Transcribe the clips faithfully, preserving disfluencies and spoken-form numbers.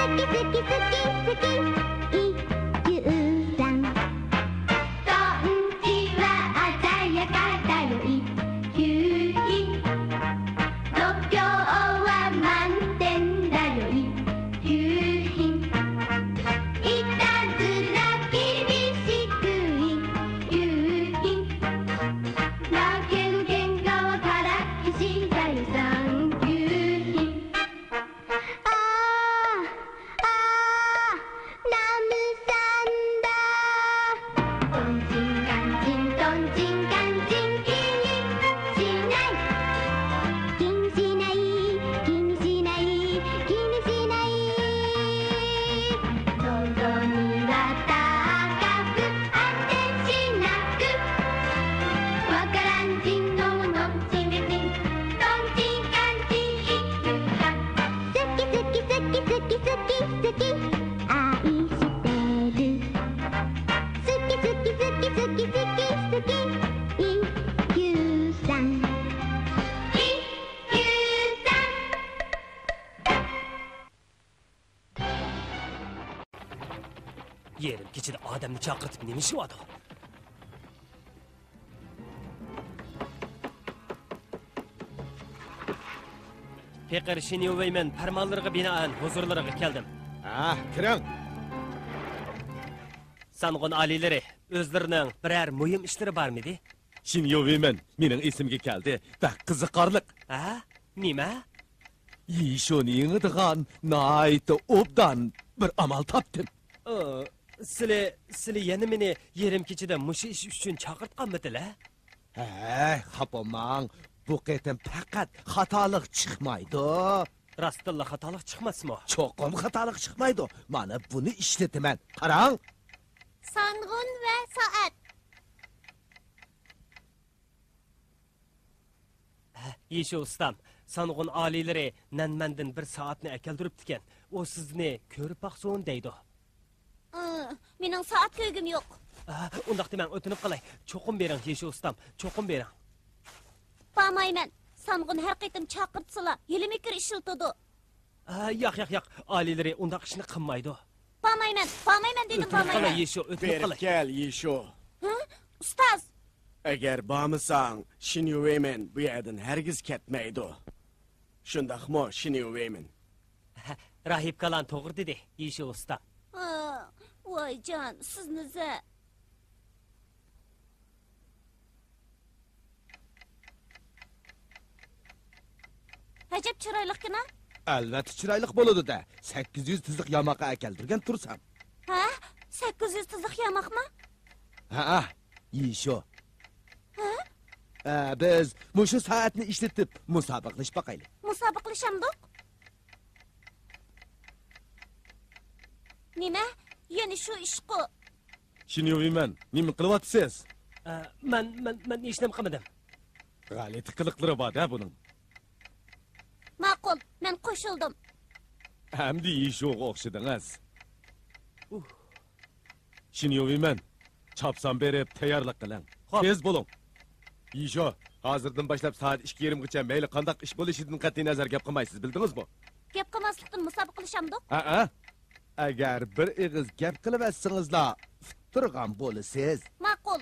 好き好き好き好き一休さん。トンチは鮮やかだよ一休品。度胸は満点だよ一休品。いたずら厳しく一休品。だけど喧嘩はからっきしだよ三休品。 ああ、ああ、ラムさんだ。トンチンカンチン、トンチンカンチン、気にしない。気にしない、気にしない、気にしない。外には高く安定しなく。わからんちんののんちんでちん。トンチンカンチン、一休さん。 好き好き好き好き好き好き愛してる。好き好き好き好き好き好き一休さん。一休さん。 يېرىم كېچىدە ئادەمنى چاقىرتىپ نېمە ئىشى باردا؟ پېقىر شىنيۇ ۋېيمەن پەرمانلىرىغا بىنائەن ھۇزۇرلىرىغا كەلدىم. ھە، كىرىڭ. سانغۇن ئالىيلىرى، ئۆزلىرىنىڭ بىرەر مۇھىم ئىشلىرى بارمىدى؟ شىنيۇ ۋېيمەن، مېنىڭ ئېسىمگە كەلدى. بەك قىزىقارلىق. ھە؟ نېمە؟ يىشۇنى يېڭىدىغان ناھايىتى ئوبدان بىر ئامال تاپتىم. ئى، سىلى، سىلى يەنە مېنى يېرىم كېچىدە مۇشۇ ئىش ئۈچۈن چاقىرتقانمىدىلە؟ ھەي، خاپا بولماڭ. بۇ قېتىم پەقەت خاتالىق چىقمايدۇ. راستتىنلا خاتالىق چىقماسمۇ؟ چوقۇم خاتالىق چىقمايدۇ. مانا بۇنى ئىشلىتىمەن. قاراڭ. سانغۇن ۋە سائەت. ھە، يىشۇ ئۇستام، سانغۇن ئالىيلىرى نەنمەندىن بىر سائەتنى ئەكەلدۈرۈپتىكەن. ئۇ سىزنى كۆرۈپ باقسۇن دەيدۇ. ئى، مېنىڭ سائەت كۆرگۈم يوق. ئا، ئۇنداقتا مەن ئۆتۈنۈپ قالاي. چوقۇم بېرىڭ، يىشۇ ئۇستام، چوقۇم بېرىڭ. بارمايمەن. سانغۇن ھەر قېتىم چاقىرتسىلا، ھېلىمۇ كىر ئىشلىتىدۇ. ئا، ياق، ياق، ياق. ئالىيلىرى ئۇنداق ئىشنى قىلمايدۇ. بارمايمەن، بارمايمەن دېدىم، ئۆتۈنۈپ قالاي، بارمايمەن. يىشۇ، ئۆتۈنۈپ بېرىپ قالاي. كەل، يىشۇ. ھە؟ ئۇستاز! ئەگەر بارمىساڭ، شىنيۇ ۋېيمەن بۇ يەردىن ھەرگىز كەتمەيدۇ. شۇنداقمۇ، شىنيۇ ۋېيمەن؟ راھىبكالان توغرا دېدى، يىشۇ ئۇستا. ھا، ۋايجان، سىزنى زە. ئەجەب چىرايلىقكىنا؟ ئەلۋەتتە چىرايلىق بولىدۇ-دە. سەككىز يۈز تىزىق ياماققا ئەكەلدۈرگەن تۇرسام. ھە؟ سەككىز يۈز تىزىق ياماقمۇ؟ ھەئە، يىشۇ. ھە؟ ئە، بىز مۇشۇ سائەتنى ئىشلىتىپ مۇسابىقىلىشىپ باقايلى. مۇسابىقىلىشەمدۇق؟ نېمە؟ يەنە شۇ ئىشقۇ؟ شىنيۇۋېيمەن، نېمە قىلىۋاتىسىز؟ ئە، مەن، مەن، مەن ھېچنېمە قىلمىدىم. غەلىتە قىلىقلىرى بار-دە بۇنىڭ. ماقۇل، مەن قوشۇلدۇم. ئەمدى يىشۇغا ئوخشىدىڭىز. ئۇھ. شىنيۇۋېيمەن، چاپسان بېرىپ تەييارلىق قىلىڭ. خوپ. تېز بولۇڭ. يىشۇ، ھازىردىن باشلاپ سائەت ئىككى يېرىمغىچە مەيلى قانداق ئىش بولۇشىدىن قەتئىينەزەر گەپ قىلمايسىز، بىلدىڭىزمۇ؟ گەپ قىلماسلىقتىن مۇسابىقىلىشامدۇق؟ ھەئە. ئەگەر بىر ئېغىز گەپ قىلىۋەتسىڭىزلا، ئۇتتۇرغان بولىسىز. ماقۇل.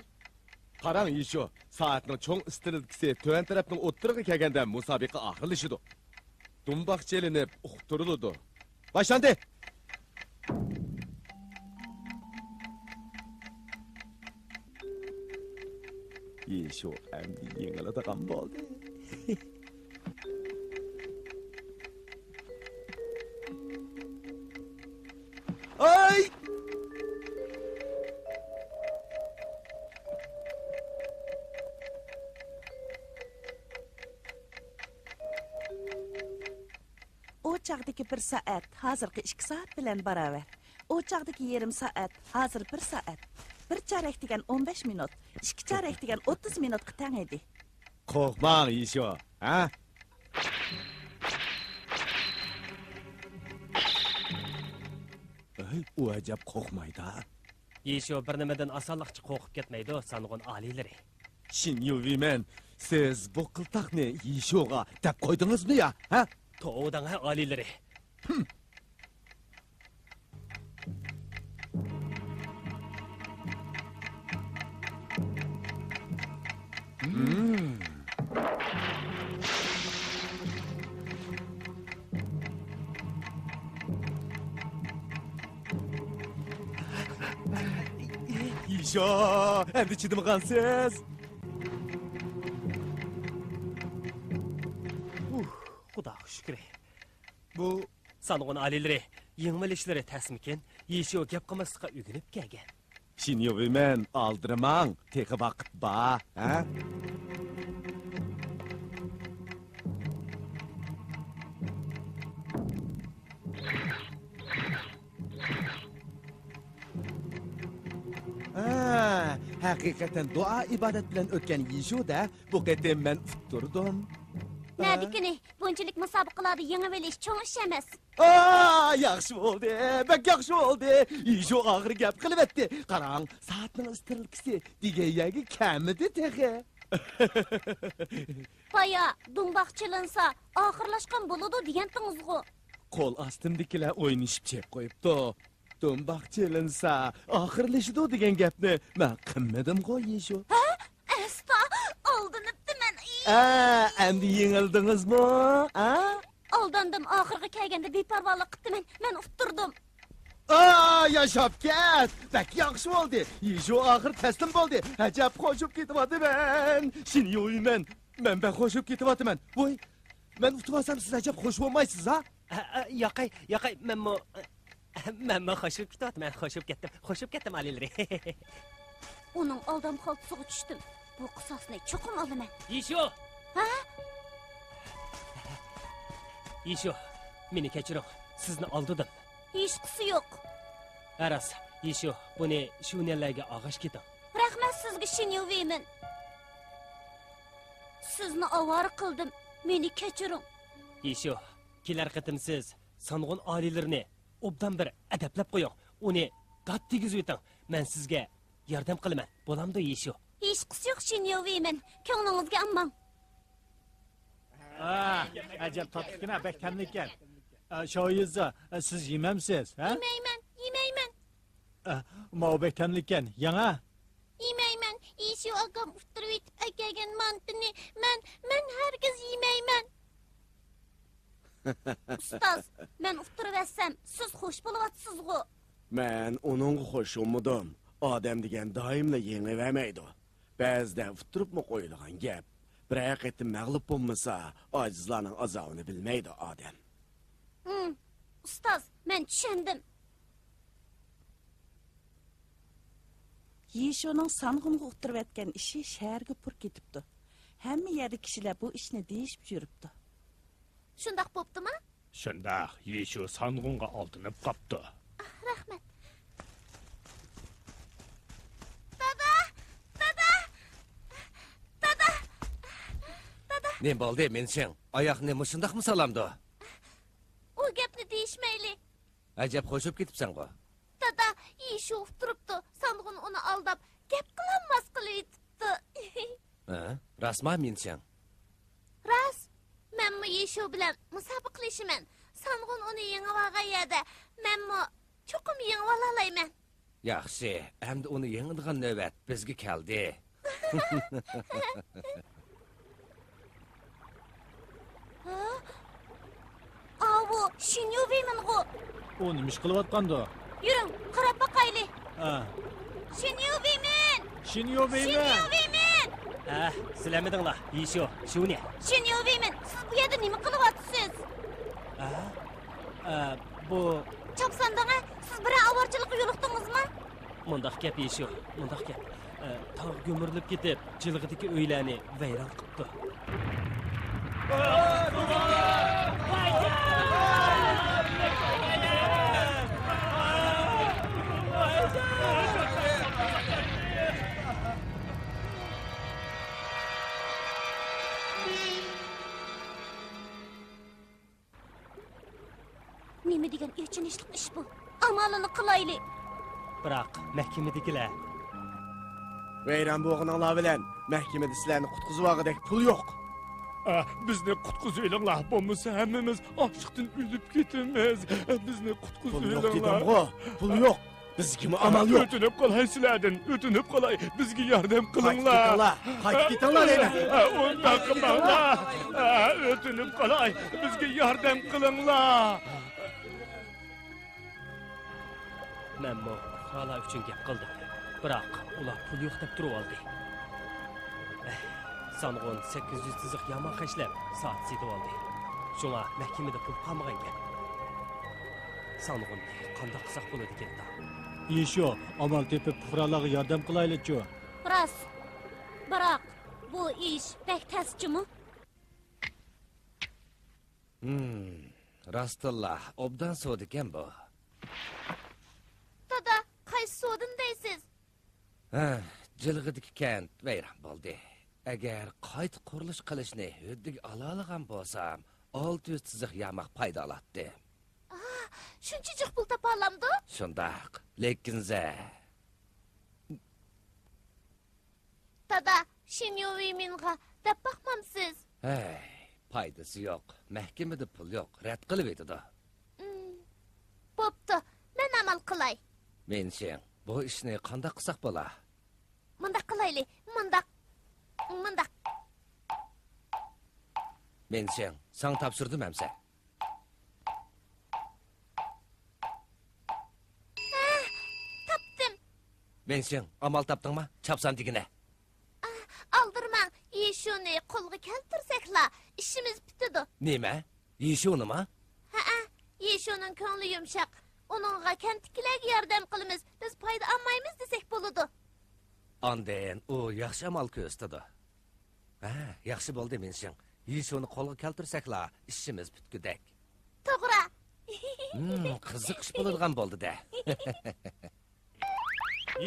قاراڭ، يىشۇ، سائەتنىڭ چوڭ ئىسترېلكىسى تۆۋەن تەرەپنىڭ ئوتتۇرىغا كەلگەندە مۇسابىقە ئاخىرلىشىدۇ. دۇمباق چېلىنىپ ئۇقتۇرۇلىدۇ. باشلاندى! يىشۇ ئەمدى يېڭىلىدىغان بولدى. ئاي! ئۇ چاغدىكى بىر سائەت ھازىرقى ئىككى سائەت بىلەن باراۋەر. ئۇ چاغدىكى يېرىم سائەت ھازىر بىر سائەت. بىر چارەك دېگەن ئون بەش مىنۇت، ئىككى چارەك دېگەن ئوتتۇز مىنۇتقا تەڭ ئىدى. قورقماڭ، يىشۇ، ھە؟ ئەي، ئۇ ئەجەب قورقمايدا. يىشۇ بىر نېمىدىن ئاسانلىقچە قورقۇپ كەتمەيدۇ، سانغۇن ئالىيلىرى. شىنيۇۋېيمەن، سىز بۇ قىلتاقنى يىشۇغا دەپ قويدىڭىزمۇ يا، ھە؟ توۋا دەڭ ھە، ئالىيلىرى. ھىم. يىشۇ، ئەمدى چىدىمىغانسىز. ئۇھ، خۇداغا شۈكرى. بۇ سانغۇن ئالىيلىرى يېڭىۋېلىشلىرى تەسمىكىن، يىشۇ گەپ قىلماسلىققا ئۆگىنىپ كەلگەن. شىنيۇۋېيمىن، ئالدىرىماڭ، تېخى ۋاقىت بار، ھە؟ ھە، ھەقىقەتەن دۇئا-ئىبادەت بىلەن ئۆتكەن يىشۇ-دە، بۇ قېتىم مەن ئۇتتۇردۇم. نەدىكىنى، بۇنچىلىك مۇسابىقىلاردا يېڭىۋېلىش چوڭ ئىش ئەمەس. ئا، ياخشى بولدى، بەك ياخشى بولدى. يىشۇ ئاخىرى گەپ قىلىۋەتتى. قاراڭ، سائەتنىڭ ئىسترېلكىسى دېگەن يەرگە كەلمىدى تېخى. بايا، دۇمباق چېلىنسا، ئاخىرلاشقان بولىدۇ دېگەنتىڭىزغۇ. قول ئاستىمدىكىلەر ئوينىشىپ چېلىپ قويۇپتۇ. دۇمباق چېلىنسا، ئاخىرلىشىدۇ دېگەن گەپنى مەن قىلمىدىمغۇ، يىشۇ. ھە؟ ئەستا، ئالدىنىپتىمەن. ئە، ئەمدى يېڭىلدىڭىزمۇ؟ ئە؟ ئالداندىم، ئاخىرغا كەلگەندە بىپەرۋالىق قىپتىمەن. مەن ئۇتتۇردۇم. ئا، ياشاپ كەت! بەك ياخشى بولدى. يىشۇ ئاخىر تەسلىم بولدى. ئەجەب خوشۇپ كېتىۋاتىمەن. شىنيۇۋېيمەن، مەن بەك خوشۇپ كېتىۋاتىمەن. ۋوي، مەن ئۇتۇۋالسام سىز ئەجەب خوش بولمايسىز ھا؟ ئە، ئە، ياقەي، ياقەي، مەنمۇ، مەنمۇ خوشۇپ كېتىۋاتىمەن، خوشۇپ كەتتىم، خوشۇپ كەتتىم ئالىيلىرى. ئۇنىڭ ئالدام خالتىسىغا چۈشتۈم. بۇ قىساسنى چوقۇم ئالىمەن. يىشۇ! ھە؟ يىشۇ، مېنى كەچۈرۈڭ، سىزنى ئالدىدىم. ھېچقىسى يوق. ھە راست، يىشۇ، بۇنى شۇنيەنلەرگە ئالغاچ كېتىڭ. رەھمەت سىزگە، شىنيۇۋېيمىن. سىزنى ئاۋارە قىلدىم. مېنى كەچۈرۈڭ. يىشۇ، كېلەر قېتىم سىز سانغۇن ئالىيلىرىنى ئوبدان بىر ئەدەپلەپ قويۇڭ. ئۇنى دات دېگۈزۈۋېتىڭ. مەن سىزگە ياردەم قىلىمەن. بولامدۇ، يىشۇ؟ ھېچقىسى يوق، شىنيۇۋېيمىن. كۆڭلىڭىزگە ئالماڭ. ئا، ئەجەب تاتلىقكەن، بەك تەملىككەن. ئا، شاۋيىزا، سىز يېمەمسىز، ھە؟ يېمەيمەن، يېمەيمەن. ئا، ماۋۇ بەك تەملىككەن، يەڭە. يېمەيمەن. يىشۇ ئاكام ئۇتتۇرۇۋېتىپ ئەكەلگەن مانتىنى مەن، مەن ھەرگىز يېمەيمەن. ئۇستاز، مەن ئۇتتۇرۇۋەتسەم، سىز خوش بولۇۋاتىسىزغۇ؟ مەن ئۇنىڭغا خوش بولمىدىم. ئادەم دېگەن دائىملا يېڭىۋەرمەيدۇ. بەزىدە ئۇتتۇرۇپمۇ قويىدىغان گەپ. بىرەر قېتىم مەغلۇپ بولمىسا، ئاجىزلارنىڭ ئازابىنى بىلمەيدۇ ئادەم. ھىم، ئۇستاز، مەن چۈشەندىم. يىشۇنىڭ سانغۇنغا ئۇتتۇرۇۋەتكەن ئىشى شەھەرگە پۇر كېتىپتۇ. ھەممە يەردە كىشىلەر بۇ ئىشنى دېيىشىپ يۈرۈپتۇ. شۇنداق بوپتۇما؟ شۇنداق، يىشۇ سانغۇنغا ئالدىنىپ قاپتۇ. ئاھ، رەھمەت. دادا! دادا! دادا! دادا! نېمە بولدى، مىنچىڭ؟ ئاياقنى مۇشۇنداقمۇ سالامدۇ؟ ئۇ گەپنى دېيىشمەيلى. ئەجەب خوشۇپ كېتىپسەنغۇ. دادا، يىشۇ ئۇتتۇرۇپتۇ. سانغۇن ئۇنى ئالداپ، گەپ قىلالماس قىلىۋېتىپتۇ. ھە؟ راستما، مىنچىڭ؟ راست. مەنمۇ يىشۇ بىلەن مۇسابىقىلىشىمەن. سانغۇن ئۇنى يېڭىۋالغان يەردە، مەنمۇ چوقۇم يېڭىۋالالايمەن. ياخشى، ئەمدى ئۇنى يېڭىدىغان نۆۋەت بىزگە كەلدى. ھە؟ ئاۋۇ، شىنيۇۋېيمىنغۇ. ئۇ نېمە ئىش قىلىۋاتقاندۇ؟ يۈرۈڭ، قاراپ باقايلى. ھە. شىنيۇۋېيمىن! شىنيۇۋېيمىن! شىنيۇۋېيمىن! ھە، سىلەرمىدىڭلار، يىشۇ، شۇنى. شىنيۇۋېيمىن، سىز بۇ يەردە نېمە قىلىۋاتىسىز؟ ھە؟ ئە، بۇ چاپساندىڭە، سىز بىرەر ئاۋارىچىلىققا يولۇقتىڭىزمۇ؟ مۇنداق گەپ، يىشۇ، مۇنداق گەپ. ئە، تاغ گۈمۈرۈلۈپ كېتىپ، جىلغىدىكى ئۆيلەرنى ۋەيران قىپتۇ. نېمە دېگەن ئېچىنىشلىق ئىش بۇ! ئامالىنى قىلايلى! بىراق مەھكىمىدىكىلەر. ۋەيران بولغىنىڭلار بىلەن مەھكىمىدە سىلەرنى قۇتقۇزۇۋالغۇدەك پۇل يوق. ئە، بىزنى قۇتقۇزۇۋېلىڭلار، بولمىسا ھەممىمىز ئاچلىقتىن ئۆلۈپ كېتىمىز. بىزنى قۇتقۇزۇۋېلىڭلار. پۇل يوق دېدىمغۇ، پۇل يوق. بىزگىمۇ ئامال يوق. ئۆتۈنۈپ قالاي سىلەردىن، ئۆتۈنۈپ قالاي، بىزگە ياردەم قىلىڭلار. قايتىپ كېتىڭلار، قايتىپ كېتىڭلار دەيمەن. ئە، ئۇنداق قىلماڭلار. ئە، ئۆتۈنۈپ قالاي، بىزگە ياردەم قىلىڭلار. مەنمۇ پۇقرالار ئۈچۈن گەپ قىلدىم. بىراق ئۇلار پۇل يوق دەپ تۇرۇۋالدى. ئەھ، سانغۇن سەككىز يۈز تىزىق ياماق خەجلەپ سائەت سېتىۋالدى. شۇڭا مەھكىمىدە پۇل قالمىغان گەپ. سانغۇننى قانداق قىلساق بولىدىكىن تا؟ يىشۇ، ئامال تېپىپ پۇقرالارغا ياردەم قىلايلىچۇ. راست. بىراق، بۇ ئىش بەك تەسچىمۇ؟ ھىم، راستتىنلا ئوبدان سودىكەن بۇ. دادا، قايسى سودىنى دەيسىز؟ ھە، جىلغىدىكى كەنت ۋەيران بولدى. ئەگەر قايتا قۇرۇلۇش قىلىشنى ھۆددىگە ئالالىغان بولسام، ئالتە يۈز تىزىق ياماق پايدا ئالاتتىم. ئا، شۇنچە جىق پۇل تاپالامدۇ؟ شۇنداق، لېكىن زە. دادا، شىنيۇ ۋېيمىنغا دەپ باقمامسىز؟ ھەي، پايدىسى يوق. مەھكىمىدە پۇل يوق، رەت قىلىۋېتىدۇ. ئىم، بوپتۇ، مەن ئامال قىلاي. مىنشىڭ، بۇ ئىشنى قانداق قىلساق بولا؟ مۇنداق قىلايلى، مۇنداق، مۇنداق. مىنشىڭ، ساڭا تاپشۇردۇم ئەمسە. ھە، تاپتىم. مىنشىڭ، ئامال تاپتىڭما؟ چاپسان دېگىنە. ئا، ئالدىرىماڭ، يىشۇنى قولغا كەلتۈرسەكلا، ئىشىمىز پۈتىدۇ. نېمە؟ يىشۇنىما؟ ھەئە، يىشۇنىڭ كۆڭلى يۇمشاق. ئۇنىڭغا كەنتتىكىلەرگە ياردەم قىلىمىز، بىز پايدا ئالمايمىز دېسەك بولىدۇ. ئاندىن ئۇ ياخشى ئامال كۆرسىتىدۇ. ھە، ياخشى بولدى، مىنشىڭ. يىشۇنى قولغا كەلتۈرسەكلا، ئىشىمىز پۈتكۈدەك. توغرا. ھىم، قىزىق ئىش بولىدىغان بولدى-دە.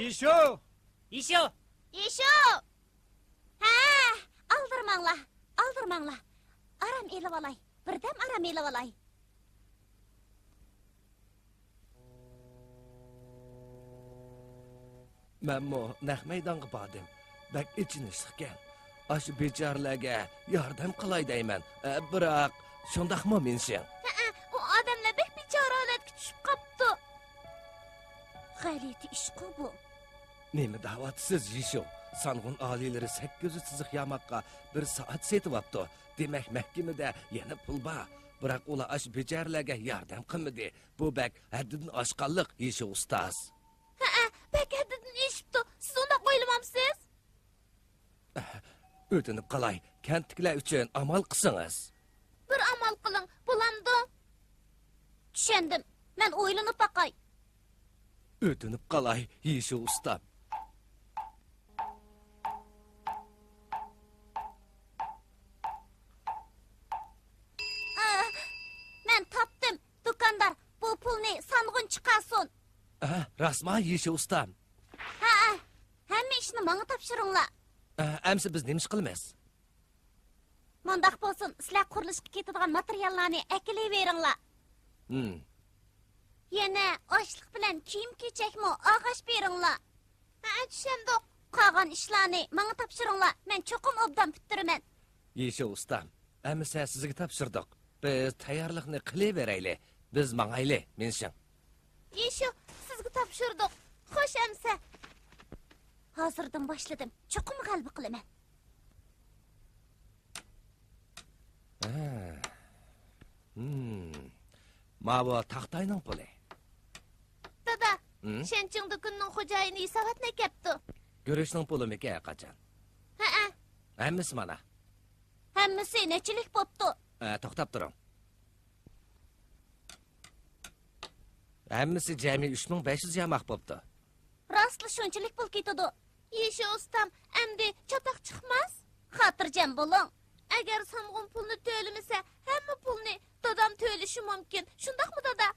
يىشۇ! يىشۇ! يىشۇ! ھە، ئالدىرىماڭلار، ئالدىرىماڭلار. ئارام ئېلىۋالاي، بىردەم ئارام ئېلىۋالاي. مەنمۇ نەق مەيدانغا باردىم. بەك ئېچىنىشلىقكەن. ئاشۇ بىچارىلەرگە ياردەم قىلاي دەيمەن. ئە، بىراق، شۇنداقمۇ، مىنشىڭ؟ ھەئە، ئۇ ئادەملەر بەك بىچارە ھالەتكە چۈشۈپ قاپتۇ. غەلىتە ئىشقۇ بۇ. نېمە دەۋاتىسىز، يىشۇ؟ سانغۇن ئالىيلىرى سەككىز يۈز تىزىق ياماققا بىر سائەت سېتىۋاپتۇ. دېمەك، مەھكىمىدە يەنە پۇل بار. بىراق ئۇلار ئاشۇ بىچارىلەرگە ياردەم قىلمىدى. بۇ بەك ھەددىدىن ئاشقانلىق، يىشۇ ئۇستاز. ھەئە، بەك ھەددىدىن ئېشىپتۇ. سىز ئۇنداق ئويلىمامسىز؟ ئۆتۈنۈپ قالاي، كەنتتىكىلەر ئۈچۈن ئامال قىلسىڭىز. بىر ئامال قىلىڭ، بولامدۇ؟ چۈشەندىم. مەن ئويلىنىپ باقاي. ئۆتۈنۈپ قالاي، يىشۇ ئۇستام. ئا، مەن تاپتىم. دۇكاندار، بۇ پۇلنى سانغۇن چىقارسۇن. ئە، راستما، يىشۇ ئۇستام؟ ھەئە، ھەممە ئىشنى ماڭا تاپشۇرۇڭلار. ئە، ئەمسە بىز نېمە ئىش قىلىمىز؟ مۇنداق بولسۇن، سىلەر قۇرۇلۇشقا كېتىدىغان ماتېرىياللارنى ئەكېلىۋېرىڭلار. ھىم. يەنە ئاشلىق بىلەن كىيىم-كېچەكمۇ ئالغاچ بېرىڭلار. ھە، چۈشەندۇق. قالغان ئىشلارنى ماڭا تاپشۇرۇڭلار، مەن چوقۇم ئوبدان پۈتتۈرىمەن. يىشۇ ئۇستام، ئەمىسە سىزگە تاپشۇردۇق. بىز تەييارلىقنى قىلىۋېرەيلى. بىز ماڭايلى، مىنشىڭ. يىشۇ، سىزگە تاپشۇردۇق. خوش ئەمىسە. ھازىردىن باشلىدىم. چوقۇم غەلىبە قىلىمەن. ھە. ھىم. ماۋۇ تاختاينىڭ پۇلى. دادا، ھىم؟ شەنچىڭ دۇكىنىنىڭ خوجايىنى ھېساباتنى ئەكەپتۇ. گۈرۈچنىڭ پۇلىمىكى ھەرقاچان؟ ھەئە. ھەممىسى مانا. ھەممىسى نەچچىلىك بوپتۇ؟ ئە، توختاپ تۇرۇڭ. ھەممىسى جەمئىي ئۈچ مىڭ بەش يۈز ياماق بوپتۇ. راستلا شۇنچىلىك پۇل كېتىدۇ. يىشۇ ئۇستام، ئەمدى چاتاق چىقماس؟ خاتىرجەم بولۇڭ. ئەگەر سانغۇن پۇلنى تۆلىمىسە، ھەممە پۇلنى دادام تۆلىشى مۇمكىن. شۇنداقمۇ، دادا؟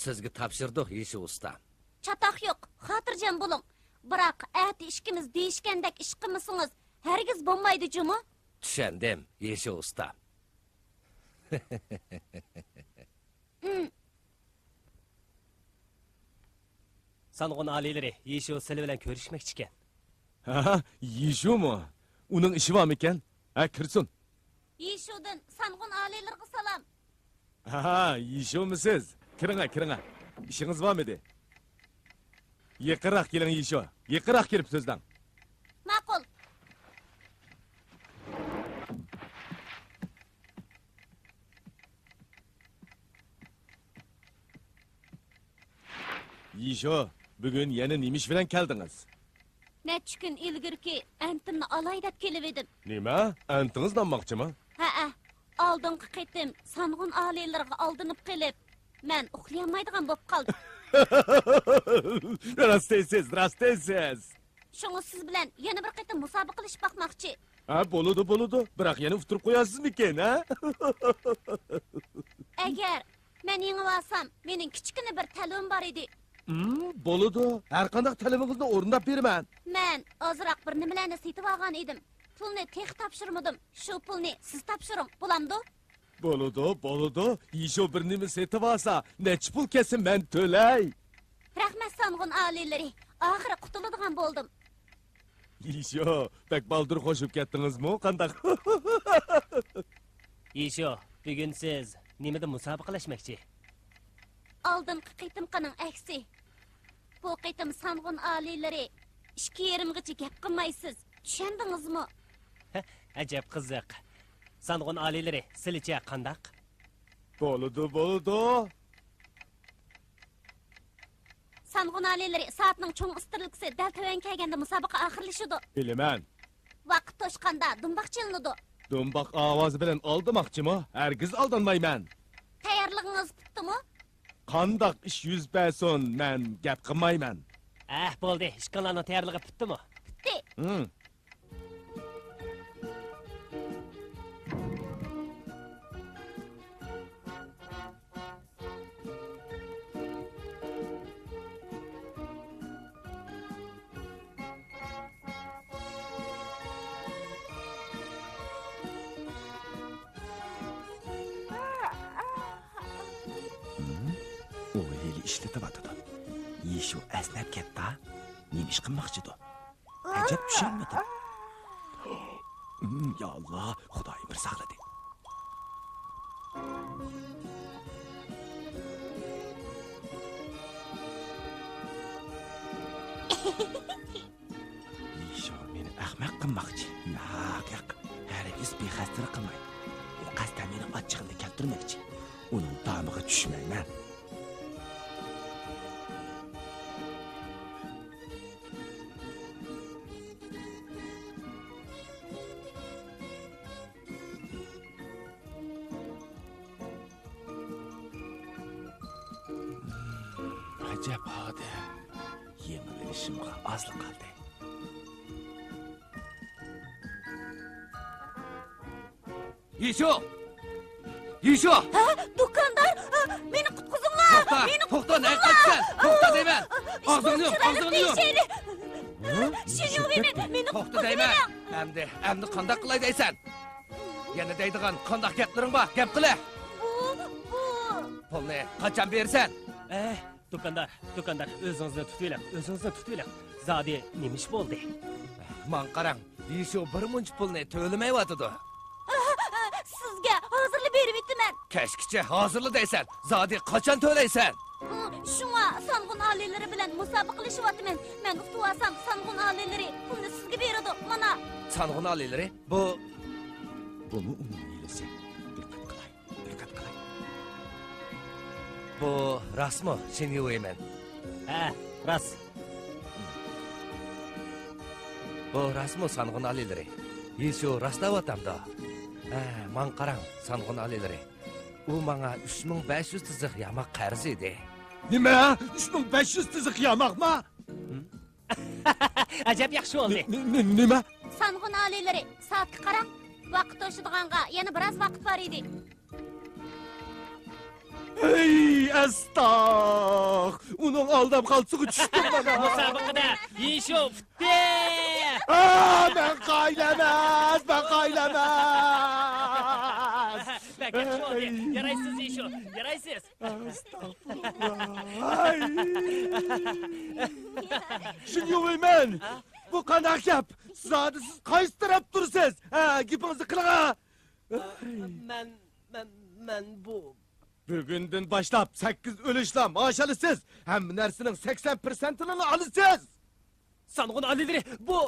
سىزگە تاپشۇردۇق، يىشۇ ئۇستام. چاتاق يوق، خاتىرجەم بولۇڭ. بىراق، ئەتە ئىككىمىز دېيىشكەندەك ئىش قىلمىسىڭىز، ھەرگىز بولمايدۇ جۇمۇ. چۈشەندىم، يىشۇ ئۇستام. ئىم. سانغۇن ئالىيلىرى يىشۇ سىلى بىلەن كۆرۈشمەكچىكەن. ھە، يىشۇمۇ؟ ئۇنىڭ ئىشى بارمىكەن؟ ھە، كىرسۇن. يىشۇدىن سانغۇن ئالىيلىرىغا سالام. ھە، يىشۇمۇسىز؟ كىرىڭە، كىرىڭە. ئىشىڭىز بارمىدى؟ يېقىنراق كېلىڭ، يىشۇ. يېقىنراق كېلىپ سۆزلەڭ. ماقۇل. يىشۇ، بۈگۈن يەنە نېمە ئىش بىلەن كەلدىڭىز؟ نەچچە كۈن ئىلگىرىكى ئەنتىمنى ئالاي دەپ كېلىۋىدىم. نېمە؟ ئەنتىڭىزنى ئالماقچىمۇ؟ ھەئە. ئالدىنقى قېتىم سانغۇن ئالىيلىرىغا ئالدىنىپ قېلىپ، مەن ئۇخلىيالمايدىغان بولۇپ قالدىم. راست دەيسىز، راست دەيسىز. شۇڭا سىز بىلەن يەنە بىر قېتىم مۇسابىقىلىشىپ باقماقچى. ھە، بولىدۇ، بولىدۇ. بىراق يەنە ئۇتتۇرۇپ قويارسىزمىكىن، ھە؟ ئەگەر مەن يېڭىۋالسام، مېنىڭ كىچىككىنە بىر تەلىپىم بار ئىدى. ھىم، بولىدۇ. ھەر قانداق تەلىپىڭىزنى ئورۇنداپ بېرىمەن. مەن ئازراق بىر نېمىلەرنى سېتىۋالغان ئىدىم. پۇلنى تېخى تاپشۇرمىدىم. شۇ پۇلنى سىز تاپشۇرۇڭ، بولامدۇ؟ بولىدۇ، بولىدۇ. يىشۇ بىر نېمە سېتىۋالسا، نەچچە پۇل كەتسە مەن تۆلەي. رەھمەت، سانغۇن ئالىيلىرى. ئاخىرى قۇتۇلىدىغان بولدۇم. يىشۇ، بەك بالدۇر خوشلىشىپ كەتتىڭىزمۇ، قانداق؟ يىشۇ، بۈگۈن سىز نېمىدە مۇسابىقىلەشمەكچى؟ ئالدىنقى قېتىمقىنىڭ ئەكسى. بۇ قېتىم سانغۇن ئالىيلىرى ئىككى يېرىمغىچە گەپ قىلمايسىز. چۈشەندىڭىزمۇ؟ ئەجەب قىزىق. سانغۇن ئالىيلىرى، سىلىچە قانداق؟ بولىدۇ، بولىدۇ. سانغۇن ئالىيلىرى، سائەتنىڭ چوڭ ئىسترېلكىسى دەل تۆۋەن كەلگەندە مۇسابىقە ئاخىرلىشىدۇ. بىلىمەن. ۋاقىت توشقاندا دۇمباق چېلىنىدۇ. دۇمباق ئاۋازى بىلەن ئالدىماقچىمۇ؟ ھەرگىز ئالدانمايمەن. تەييارلىقىڭىز پۈتتىمۇ؟ قانداق ئىش يۈز بەرسۇن، مەن گەپ قىلمايمەن. ئەھ، بولدى، ئىشقانلارنىڭ تەييارلىقى پۈتتىمۇ؟ پۈتتى. ھىم. ھىم؟ ئۇ ھېلى ئىشلىتىۋاتىدۇ. يىشۇ ئەسنەپ كەتتى. نېمە ئىش قىلماقچىدۇ؟ ئەجەب چۈشەنمىدىم. ھىم، يا ئاللا، خۇدايىم بىر ساقلىدى. يىشۇ مېنى ئەخمەق قىلماقچى. ياق، ياق، ھەرگىز بىخەستەلىك قىلماي. ئۇ قەستەن مېنىڭ ئاچچىقىمنى كەلتۈرمەكچى. ئۇنىڭ دامىغا چۈشمەيمەن. ئەجەب ئادەم. يېڭىلىشىمغا ئازلا قالدى. يىشۇ! يىشۇ! ھە، دۇكاندار، ھە، مېنى قۇتقۇزۇڭلار! توختا، مېنى توختا، نەگە قۇتقۇزۇڭلار! قاچىسەن؟ توختا دەيمەن! ئاغزىڭنى يۇم، ئاغزىڭنى يۇم! شېنيۇۋېي، مېنى توختا دەيمەن! قۇتقۇزۇۋېلىڭ! ئەمدى، ئەمدى قانداق قىلاي دەيسەن؟ يەنە دەيدىغان قانداق گەپلىرىڭ بار؟ گەپ قىلە! بۇ، بۇ. پۇلنى قاچان بېرىسەن؟ ئەھ، دۇكاندار، دۇكاندار، ئۆزىڭىزنى تۇتۇۋېلىڭ، ئۆزىڭىزنى تۇتۇۋېلىڭ. زادى نېمە ئىش بولدى؟ ماڭا قاراڭ، يىشۇ بىر مۇنچە پۇلنى تۆلىمەيۋاتىدۇ. سىزگە ھازىرلا بېرىۋېتىمەن. كەچكىچە ھازىرلا دەيسەن، زادى قاچان تۆلەيسەن؟ شۇڭا سانغۇن ئالىيلىرى بىلەن مۇسابىقىلىشىۋاتىمەن. مەن ئۇتۇۋالسام، سانغۇن ئالىيلىرى پۇلنى سىزگە بېرىدۇ، مانا. سانغۇن ئالىيلىرى؟ بۇ، بۇمۇ ئۇنىڭ ھىيلىسى. دىققەت قىلاي. دىققەت قىلاي. بۇ راستمۇ، شېنيۇۋېيمەن؟ ھە، راست. بۇ راستمۇ، سانغۇن ئالىيلىرى؟ يىشۇ راستلاۋاتامدۇ؟ ھە، ماڭا قاراڭ، سانغۇن ئالىيلىرى. ئۇ ماڭا ئۈچ مىڭ بەش يۈز تىزىق ياماق قەرز ئىدى. نېمە؟ ئۈچ مىڭ بەش يۈز تىزىق ياماقما؟ ئەجەب ياخشى بولدى. نې-، نې-، نېمە؟ سانغۇن ئالىيلىرى، سائەتكە قاراڭ. ۋاقىت توشىدىغانغا يەنە بىراز ۋاقىت بار ئىدى. ھەي، ئەستاغ! ئۇنىڭ ئالداپ قالسىغۇ چۈشتۈم مانا. مۇسابىقىدە يىشۇ پۈتتى! ئا، مەن قايىل ئەمەس، مەن قايىل ئەمەس! بەك ياخشى بولدى. يارايسىز، يىشۇ، يارايسىز. ئەستەغپۇرۇللا. ھەي! شېنيۇۋېيمەن! بۇ قانداق گەپ؟ زادى سىز قايسى تەرەپ تۇرىسىز؟ ھە، گېپىڭىزنى قىلىڭا! مەن، مەن، مەن بۇ. بۈگۈندىن باشلاپ سەككىز ئۈلۈشلا مائاش ئالىسىز. ھەممە نەرسىنىڭ سەكسەن پىرسەنتىنى ئالىسىز. سانغۇن ئالىيلىرى، بۇ.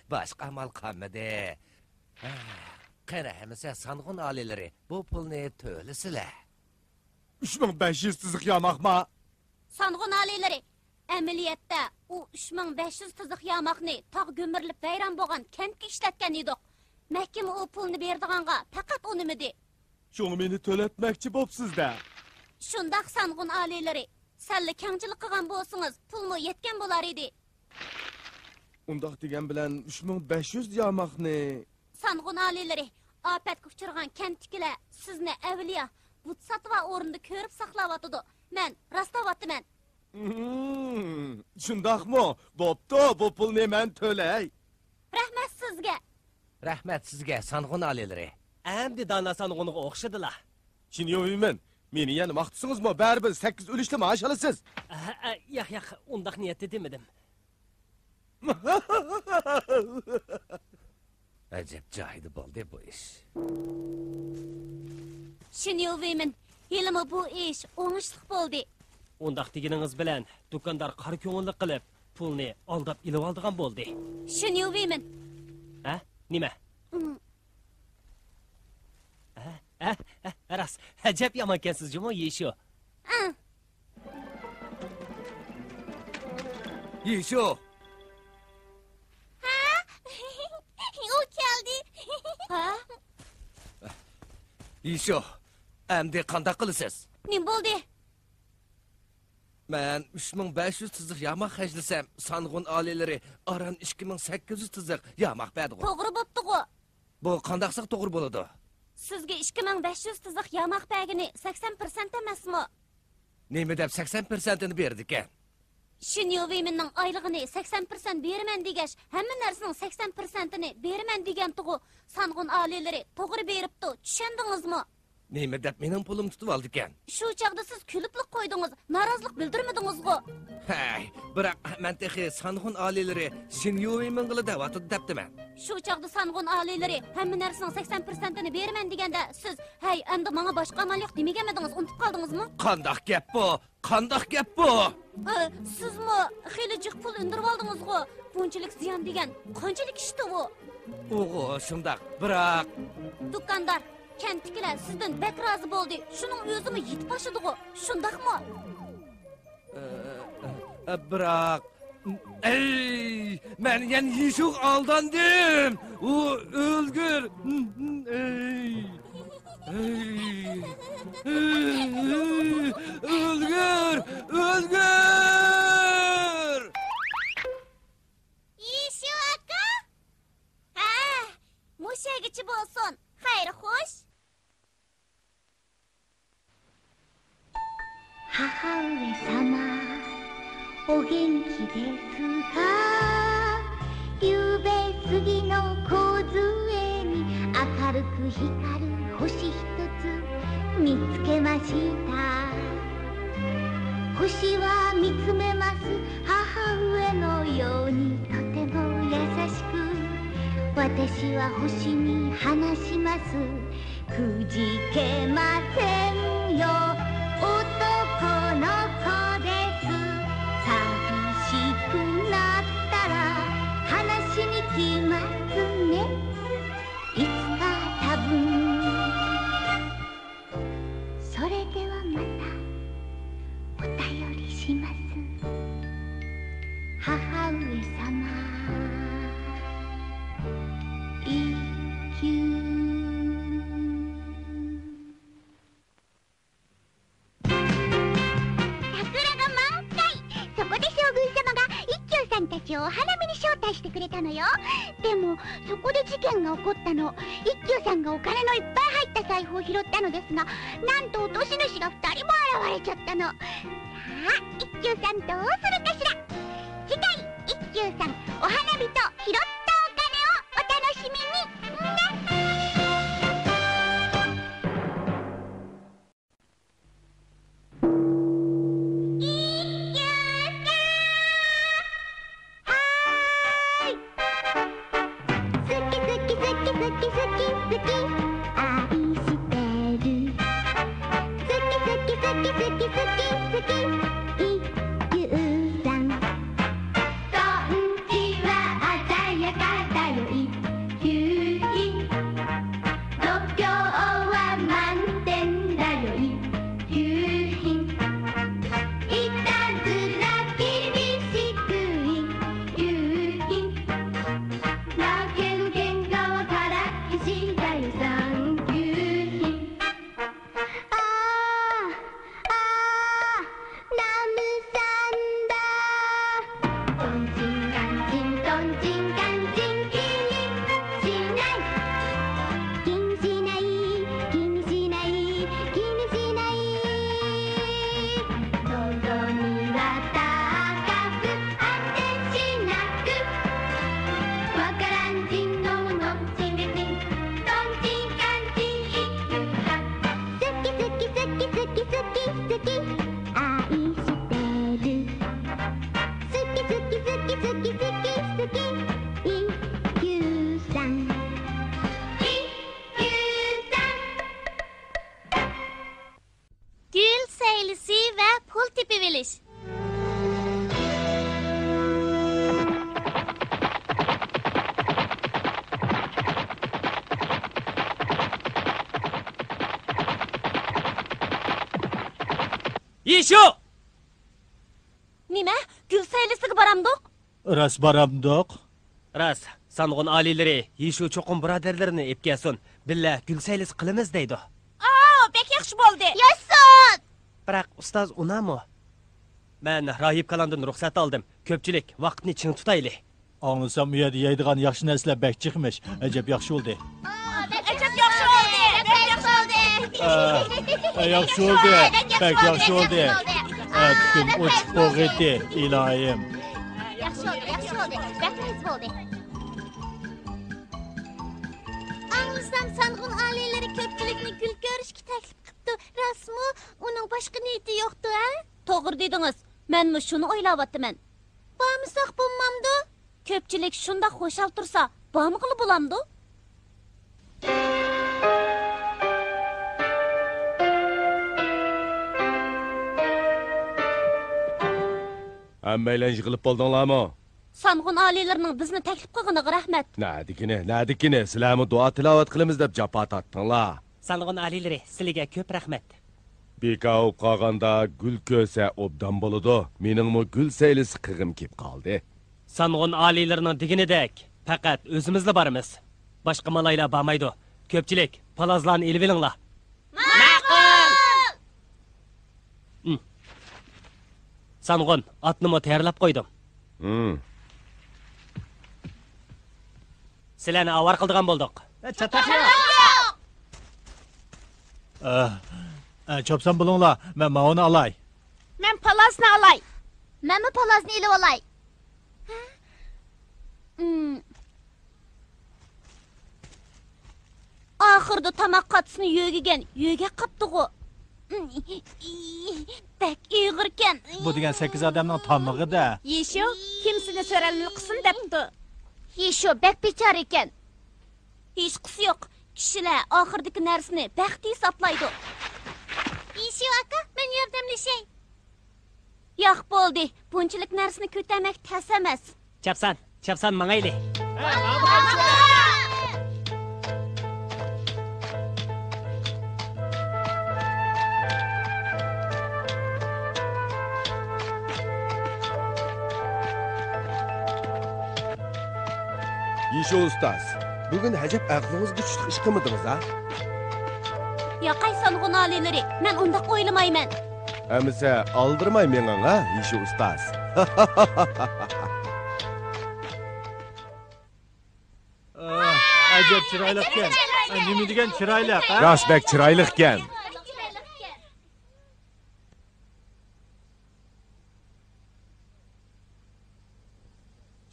باشقا ئامال قالمىدى. ھە، قېنى ئەمىسە سانغۇن ئالىيلىرى، بۇ پۇلنى تۆلىسىلە. ئۈچ مىڭ بەش يۈز تىزىق ياماقما؟ سانغۇن ئالىيلىرى، ئەمەلىيەتتە ئۇ ئۈچ مىڭ بەش يۈز تىزىق ياماقنى تاغ گۈمۈرۈلۈپ ۋەيران بولغان كەنتكە ئىشلەتكەن ئىدۇق. مەھكىمە ئۇ پۇلنى بېرىدىغانغا پەقەت ئۇنىمىدى. شۇڭا مېنى تۆلەتمەكچى بوپسىز-دە. شۇنداق، سانغۇن ئالىيلىرى. سەللا كەڭچىلىك قىلغان بولسىڭىز، پۇلمۇ يەتكەن بولار ئىدى. ئۇنداق دېگەن بىلەن ئۈچ مىڭ بەش يۈز ياماقنى. سانغۇن ئالىيلىرى، ئاپەتكە ئۇچرىغان كەنتتىكىلەر سىزنى ئەۋلىيا، بۇت ساتىۋال ئورنىدا كۆرۈپ ساقلاۋاتىدۇ. مەن راست دەۋاتىمەن. مم، شۇنداقمۇ؟ بوپتۇ، بۇ پۇلنى مەن تۆلەي. رەھمەت سىزگە. رەھمەت سىزگە، سانغۇن ئالىيلىرى. ئەمدى دانا سانغۇنغا ئوخشىدىلا. شىن يۇۋېيمىن، مېنى يەنە ماختىسىڭىزمۇ، بەرىبىر سەككىز ئۈلۈشلا مائاش ئالىسىز. ئە، ئە، ياق، ياق، ئۇنداق نىيەتتە دېمىدىم. ئەجەب جايىدا بولدى بۇ ئىش. شىن يۇۋېيمىن، ھېلىمۇ بۇ ئىش ئوڭۇشلۇق بولدى. ئۇنداق دېگىنىڭىز بىلەن دۇكاندار قارا كۆڭۈللۈك قىلىپ، پۇلنى ئالداپ ئېلىۋالىدىغان بولدى. شىن يۇۋېيمىن. ھە؟ نېمە؟ ئىم. ھە؟ ھە؟ ھە؟ راست، ئەجەب يامانكەنسىز جۇمۇ، يىشۇ. ئىم. يىشۇ! ھە؟ ئۇ كەلدى. ھە؟ يىشۇ، ئەمدى قانداق قىلىسىز؟ نېمە بولدى؟ مەن ئۈچ مىڭ بەش يۈز تىزىق ياماق خەجلىسەم، سانغۇن ئالىيلىرى ئاران ئىككى مىڭ سەككىز يۈز تىزىق ياماق بەردىغۇ. توغرا بوپتىغۇ. بۇ قانداقساق توغرا بولىدۇ؟ سىزگە ئىككى مىڭ بەش يۈز تىزىق ياماق بەرگىنى سەكسەن پىرسەنت ئەمەسمۇ؟ نېمە دەپ سەكسەن پىرسەنتىنى بېرىدىكەن؟ شىن يۇۋېيمىننىڭ ئايلىقىنى سەكسەن پىرسەنت بېرىمەن دېگەچ، ھەممە نەرسىنىڭ سەكسەن پىرسەنتىنى بېرىمەن دېگەنتىغۇ. سانغۇن ئالىيلىرى توغرا بېرىپتۇ، چۈشەندىڭىزمۇ؟ نېمە دەپ مېنىڭ پۇلۇمنى تۇتۇۋالدىكەن؟ شۇ چاغدا سىز كۈلۈپلا قويدىڭىز، نارازىلىق بىلدۈرمىدىڭىزغۇ؟ ھەي، بىراق مەن تېخى سانغۇن ئالىيلىرى شىن يۇۋېيمىنغىلا دەۋاتىدۇ دەپتىمەن. شۇ چاغدا سانغۇن ئالىيلىرى ھەممە نەرسىنىڭ سەكسەن پىرسەنتىنى بېرىمەن دېگەندە، سىز، ھەي، ئەمدى ماڭا باشقا ئامال يوق دېمىگەنمىدىڭىز، ئۇنتۇپ قالدىڭىزمۇ؟ قانداق گەپ بۇ؟ قانداق گەپ بۇ؟ ئە، سىزمۇ خېلى جىق پۇل ئۈندۈرۈۋالدىڭىزغۇ؟ بۇنچىلىك زىيان دېگەن قانچىلىك ئىشتى ئۇ؟ ئۇغۇ، شۇنداق، بىراق. دۇكاندار، كەنتتىكىلەر سىزدىن بەك رازى بولدى. شۇنىڭ ئۆزىمۇ يېتىپ ئاشىدىغۇ، شۇنداقمۇ؟ ئە، ئە، بىراق. ئەي، مەن يەنە يىشۇغا ئالداندىم. ئۇ ئۆلگۈر. ئەي. ئەي. ئۆلگۈر، ئۆلگۈر. يىشۇ ئاكا؟ ھە، مۇشۇ يەرگىچە بولسۇن. خەير، خوش. 母上様、お元気ですか？ 夕べ過ぎの梢に明るく光る星一つ見つけました。 星は見つめます、母上のようにとても優しく。 私は星に話します、 くじけませんよ、男の子です。 寂しくなったら話しに来ますね、いつか多分。 それではまたお便りします、母上様。 そこで将軍様が一休さんたちをお花見に招待してくれたのよ。でも、そこで事件が起こったの。一休さんがお金のいっぱい入った財布を拾ったのですが、なんと落とし主が二人も現れちゃったの。さあ、一休さんどうするかしら。次回、一休さん、お花火と拾ったお金をお楽しみに。ね。 度胸は満点だよ、一級品。いた سۈكى، سۈكى، سۈكى، سۈكى، سۈكى، ئائىشە دەيدۇ. سۈكى، سۈكى، سۈكى، سۈكى، سۈكى، سۈكى، ئىككۈزدەڭ. ئىككۈزدەڭ. گۈل سەيلىسى ۋە پۇل تېپىۋېلىش. يىشۇ! نېمە؟ گۈل سەيلىسىگە بارامدۇق؟ راست بارامدۇق؟ راست. سانغۇن ئالىيلىرى يىشۇ چوقۇم بۇرادەرلىرىنى ئېلىپ كەلسۇن، بىللە گۈل سەيلىسى قىلىمىز دەيدۇ. ئاۋۇ، بەك ياخشى بولدى. ياشىسۇن! بىراق ئۇستاز ئۇنامۇ؟ مەن راھىب كالامدىن رۇخسەت ئالدىم. كۆپچىلىك، ۋاقىتنى چىڭ تۇتايلى. ئاڭلىسام، ئۇ يەردە يەيدىغان ياخشى نەرسىلەر بەك جىقمىش. ئەجەب ياخشى بولدى. ئەجەب ياخشى بولدى، بەك ياخشى بولدى. ئە، ئە، ياخشى بولدى، بەك ياخشى بولدى. ئە، پۈتۈن ئوچۇق بوغىتى، ئىلاھىم. ياخشى بولدى، ياخشى بولدى. بەك مەززە بولدى. ئاڭلىسام، سانغۇن ئالىيلىرى كۆپچىلىكنى گۈل كۆرۈشكە تەكلىپ قىپتۇ. راستمۇ؟ ئۇنىڭ باشقا نىيىتى يوقتۇ، ھە؟ توغرا دېدىڭىز. مەنمۇ شۇنى ئويلاۋاتىمەن. بارمىساق بولمامدۇ؟ كۆپچىلىك شۇنداق خۇشال تۇرسا، بارمىغىلى بولامدۇ؟ ھەممەيلەن يىغىلىپ بولدۇڭلارمۇ؟ سانغۇن ئالىيلىرىنىڭ بىزنى تەكلىپ قىلغىنىغا رەھمەت. نەدىكىنى، نەدىكىنى، سىلەرمۇ دۇئا تىلاۋەت قىلىمىز دەپ جاپا تارتتىڭلار. سانغۇن ئالىيلىرى، سىلىگە كۆپ رەھمەت. بىكار بولۇپ قالغاندا گۈل كۆرسە ئوبدان بولىدۇ. مېنىڭمۇ گۈل سەيلىسى قىلغۇم كېلىپ قالدى. سانغۇن ئالىيلىرىنىڭ دېگىنىدەك، پەقەت ئۆزىمىزلا بارىمىز. باشقا مالايلار بارمايدۇ. كۆپچىلىك، پالازلارنى ئېلىۋېلىڭلار. ماقۇل! ئىم. سانغۇن، ئاتنىمۇ تەييارلاپ قويدۇم. ھىم. سىلەرنى ئاۋارە قىلىدىغان بولدۇق. ئە، چاتاق يوق. ئە، ئە، چوپسان بولۇڭلار، مەن ماۋۇنى ئالاي. مەن پالازنى ئالاي. مەنمۇ پالازنى ئېلىۋالاي. ھىم. ئاخىرىدا تاماق قاتىسىنى يۆگىگەن، يۆگەپ قاپتىغۇ. بەك ئېغىركەن. بۇ دېگەن سەككىز ئادەمنىڭ تامىقى-دە. يىشۇ، كىم سېنى سۆرەلمىلىك قىلسۇن دەپتۇ؟ يىشۇ بەك بىچارە ئىكەن. ھېچقىسى يوق. كىشىلەر ئاخىرىدىكى نەرسىنى بەخت ھېسابلايدۇ. يىشۇ ئاكا، مەن ياردەملىشەي. ياق، بولدى. بۇنچىلىك نەرسىنى كۆتەرمەك تەس ئەمەس. چاپسان، چاپسان ماڭايلى. يىشۇ ئۇستاز، بۈگۈن ئەجەب ئەقلىڭىزگە چۈشلۈك ئىش قىلمىدىڭىز ھە؟ ياقەي سانغۇن ئالىيلىرى، مەن ئۇنداق ئويلىمايمەن. ئەمىسە ئالدىرىماي مېڭىڭ ھە، يىشۇ ئۇستاز. ئەجەب چىرايلىقكەن. ئە، نېمە دېگەن چىرايلىق ھە؟ راست بەك چىرايلىقكەن.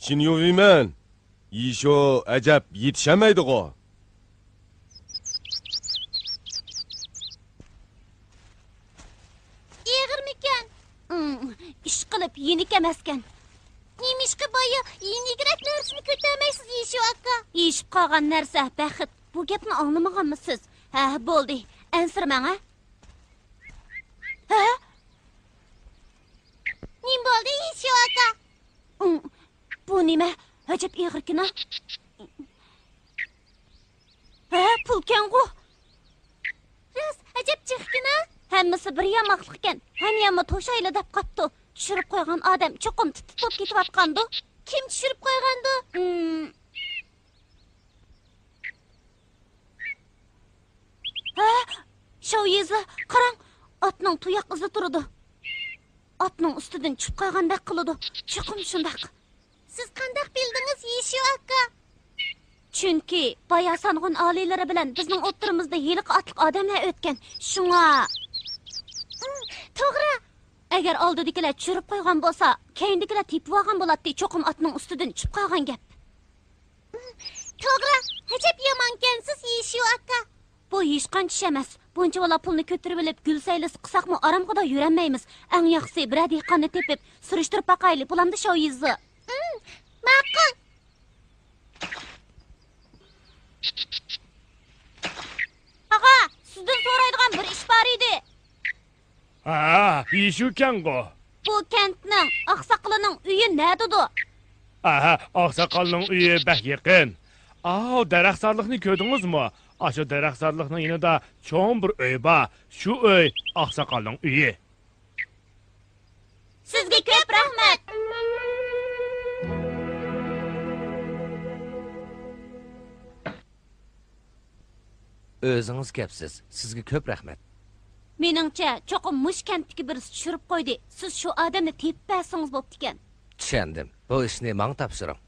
شىن يۇۋىمەن. يىشۇ ئەجەب يېتىشەلمەيدىغۇ. ئېغىرمىكەن؟ ئىم، ئىشقىلىپ يېنىك ئەمەسكەن. نېمىشقا بايا يېنىكرەك نەرسىنى كۆتەرمەيسىز، يىشۇ ئاكا؟ ئېشىپ قالغان نەرسە بەخت. بۇ گەپنى ئاڭلىمىغانمۇسىز؟ ھە، بولدى. ئەنسىرىمەڭ ھە. ھە؟ نېمە بولدى، يىشۇ ئاكا؟ ئىم، بۇ نېمە؟ ئەجەب ئېغىركىنا. ھە، پۇلكەنغۇ. راست، ئەجەب جىقكىنا. ھەممىسى بىر ياماقلىقكەن. ھەميانمۇ توشايلى دەپ قاپتۇ. چۈشۈرۈپ قويغان ئادەم چوقۇم تىت-تىت بولۇپ كېتىۋاتقاندۇ. كىم چۈشۈرۈپ قويغاندۇ؟ ئىم. ھە؟ شاۋ يېزا، قاراڭ، ئاتنىڭ تۇياق ئىزى تۇرىدۇ. ئاتنىڭ ئۈستىدىن چۈشۈپ قالغاندەك قىلىدۇ. چوقۇم شۇنداق. سىز قانداق بىلدىڭىز، يىشۇ ئاكا؟ چۈنكى بايا سانغۇن ئالىيلىرى بىلەن بىزنىڭ ئوتتۇرىمىزدا ھېلىقى ئاتلىق ئادەملەر ئۆتكەن. شۇڭا. ئىم، توغرا. ئەگەر ئالدىدىكىلەر چۈشۈرۈپ قويغان بولسا، كەينىدىكىلەر تېپىۋالغان بولاتتى، چوقۇم ئاتنىڭ ئۈستىدىن چۈشۈپ قالغان گەپ. توغرا، ئەجەب يامانكەنسىز، يىشۇ ئاكا. بۇ ھېچقانچە ئىش ئەمەس. بۇنچىۋالا پۇلنى كۆتۈرۈۋېلىپ، گۈل سەيلىسى قىلساقمۇ، ئارامغىدە يۈرەلمەيمىز. ئەڭ ياخشىسى، بىرەر دېھقاننى تېپىپ، سۈرۈشتۈرۈپ باقايلى، بولامدۇ، شاۋيىزى؟ ماقۇل. ئاغا، سىزدىن سورايدىغان بىر ئىش بار ئىدى. ھە، يىشۇكەنغۇ؟ بۇ كەنتنىڭ ئاقساقىلىنىڭ ئۆيى نەدىدۇ؟ ئاھا، ئاقساقالنىڭ ئۆيى بەك يېقىن. ئاۋۇ دەرەخزارلىقنى كۆردىڭىزمۇ؟ ئاشۇ دەرەخزارلىقنىڭ يېنىدا چوڭ بىر ئۆي بار. شۇ ئۆي ئاقساقالنىڭ ئۆيى. سىزگە كۆپ رەھمەت. ئۆزىڭىز كەپسىز. سىزگە كۆپ رەھمەت. مېنىڭچە، چوقۇم مۇشۇ كەنتتىكى بىرسى چۈشۈرۈپ قويدى. سىز شۇ ئادەمنى تېپىپ بەرسىڭىز بوپتىكەن. چۈشەندىم. بۇ ئىشنى ماڭا تاپشۇرۇڭ.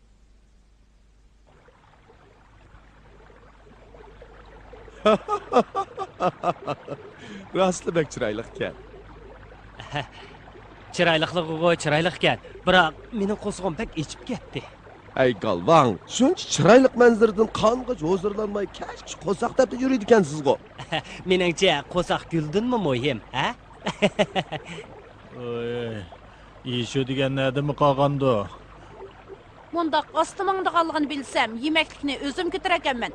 راستلا بەك چىرايلىقكەن. چىرايلىقلىقىغۇ چىرايلىقكەن، بىراق مېنىڭ قورسىقىم بەك ئېچىپ كەتتى. ھەي گالۋاڭ، شۇنچە چىرايلىق مەنزىرىدىن قانغىچە ھۇزۇرلانماي كەچكىچە قورساق دەپلا يۈرىدىكەنسىزغۇ؟ مېنىڭچە، قورساق گۈلدىنمۇ مۇھىم، ھە؟ ئۆي، يىشۇ دېگەن نەدىمۇ قالغاندۇ؟ مۇنداق ئاستا ماڭىدىغانلىقىنى بىلسەم، يېمەكلىكنى ئۆزۈم كۆتۈرەركەنمەن.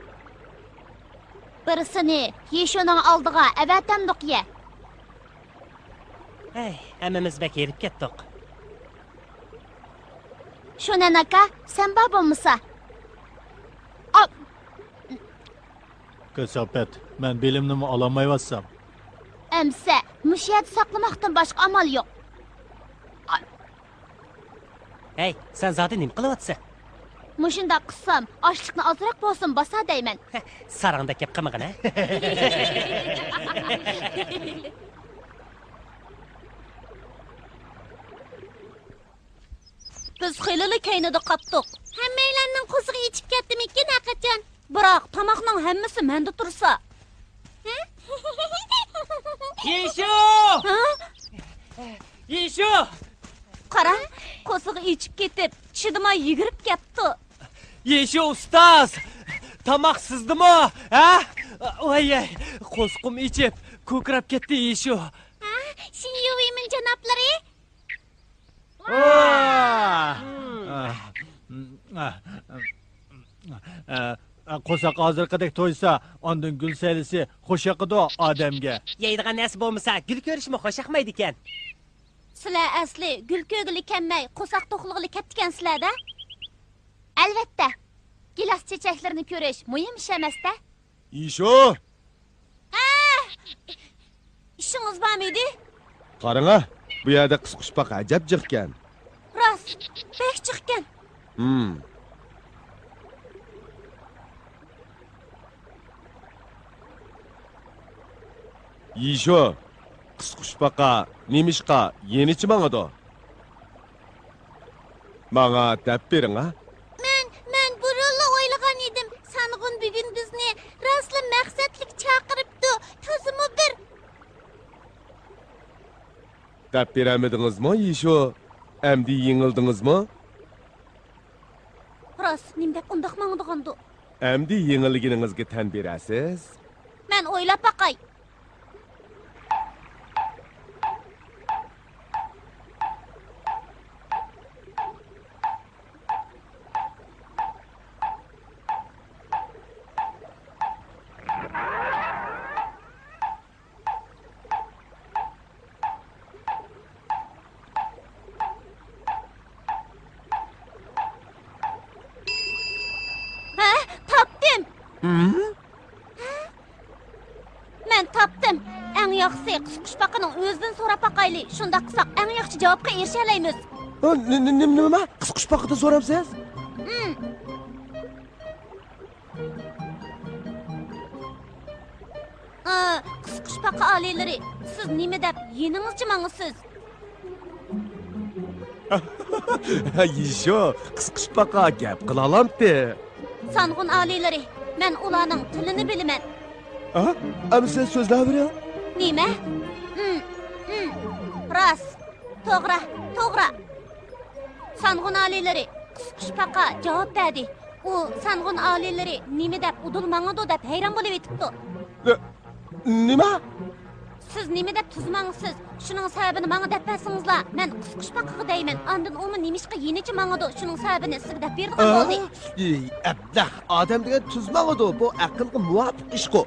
بىرسىنى يىشۇنىڭ ئالدىغا ئەۋەتەمدۇق يە. ھەي، ھەممىمىز بەك ھېرىپ كەتتۇق. شۇنەن ئاكا، سەن بار بولمىسا. ئاپ! كاساپەت، مەن بېلىمنىمۇ ئالالمايۋاتسام. ئەمسە، مۇشۇ يەردە ساقلىماقتىن باشقا ئامال يوق. ھەي، سەن زادى نېمە قىلىۋاتىسەن؟ مۇشۇنداق قىلسام، ئاشلىقنى ئازراق بولسىمۇ باسار دەيمەن. ساراڭدەك گەپ قىلمىغىن، ھە؟ بىز خېلىلا كەينىدە قاپتۇق. ھەممەيلەننىڭ قورسىقى ئېچىپ كەتتىمىكىن ھەقىچان؟ بىراق، تاماقنىڭ ھەممىسى مەندە تۇرسا. ھە؟ يىشۇ! ھە؟ يىشۇ! قارا، قورسىقى ئېچىپ كېتىپ، چىدىماي يۈگۈرۈپ كەپتۇ. يىشۇ ئۇستاز! تاماق سىزدىمۇ؟ ھە؟ ۋايەي، قورسىقىم ئېچىپ، كوكىراپ كەتتى يىشۇ. ھە؟ شىنيۇۋېيمىن جانابلىرى؟ قورساق ھازىرقىدەك تويسا، ئاندىن گۈل سەيلىسى خوش ياقىدۇ ئادەمگە. يەيدىغان نەرسە بولمىسا، گۈل كۆرۈشمۇ خوش ياقمايدىكەن. سىلەر ئەسلى گۈل كۆرگىلى كەلمەي، قورساق توقلىغىلى كەپتىكەنسىلەر-دە؟ ئەلۋەتتە. گىلاس چېچەكلىرىنى كۆرۈش مۇھىم ئىش ئەمەس-دە. يىشۇ! ھە! ئىشىڭىز بارمىدى؟ قاراڭا، بۇ يەردە قىسقۇچپاق ئەجەب جىقكەن. راست، بەك جىقكەن. ھىم. يىشۇ، قىسقۇچپاقا نېمىشقا يېنىچە ماڭىدۇ؟ ماڭا دەپ بېرىڭ ھە. مەن، مەن بۇرۇنلا ئويلىغان ئىدىم، سانغۇن بۈگۈن بىزنى راستلا مەقسەتلىك چاقىرىپتۇ، تازىمۇ بىر. دەپ بېرەلمىدىڭىزمۇ يىشۇ؟ ئەمدى يېڭىلدىڭىزمۇ؟ راست، نېمە دەپ ئۇنداق ماڭىدىغاندۇ؟ ئەمدى يېڭىلگىنىڭىزگە تەن بېرەسىز. مەن ئويلاپ باقاي. ھە، تاپتىم! ھە؟ مەن تاپتىم! ئەڭ ياخشىسى، قىسقۇچپاقىنىڭ ئۆزىدىن سوراپ باقايلى. شۇنداق قىلساق، ئەڭ ياخشى جاۋابقا ئېرىشەلەيمىز. ھە، نېمە؟ قىسقۇچپاقىدىن سورامسىز؟ ھىم. ئا، قىسقۇچپاقا ئالىيلىرى، سىز نېمە دەپ يېنىڭىزچە ماڭىسىز؟ يىشۇ، قىسقۇچپاقا گەپ قىلالامتى؟ سانغۇن ئالىيلىرى، مەن ئۇلارنىڭ تىلىنى بىلىمەن. ھە؟ ئەمىسە سۆزلەۋېرىڭ. نېمە؟ ئىم، ئىم، راست. توغرا، توغرا. سانغۇن ئالىيلىرى، قىسقۇچپاقا جاۋاب بەردى. ئۇ سانغۇن ئالىيلىرى نېمە دەپ ئۇدۇل ماڭىدۇ دەپ ھەيران بولۇۋېتىپتۇ. نە-، نېمە؟ سىز نېمە دەپ تۈز ماڭىسىز؟ شۇنىڭ سەۋەبىنى ماڭا دەپ بەرسىڭىزلا، مەن قىسقۇچپاقىغا دەيمەن. ئاندىن ئۇمۇ نېمىشقا يېنىچە ماڭىدۇ؟ شۇنىڭ سەۋەبىنى سىزگە دەپ بېرىدىغان بولدى. ئى، ئەبلەخ ئادەم دېگەن تۈز ماڭىدۇ. بۇ ئەقىلگە مۇۋاپىق ئىشقۇ.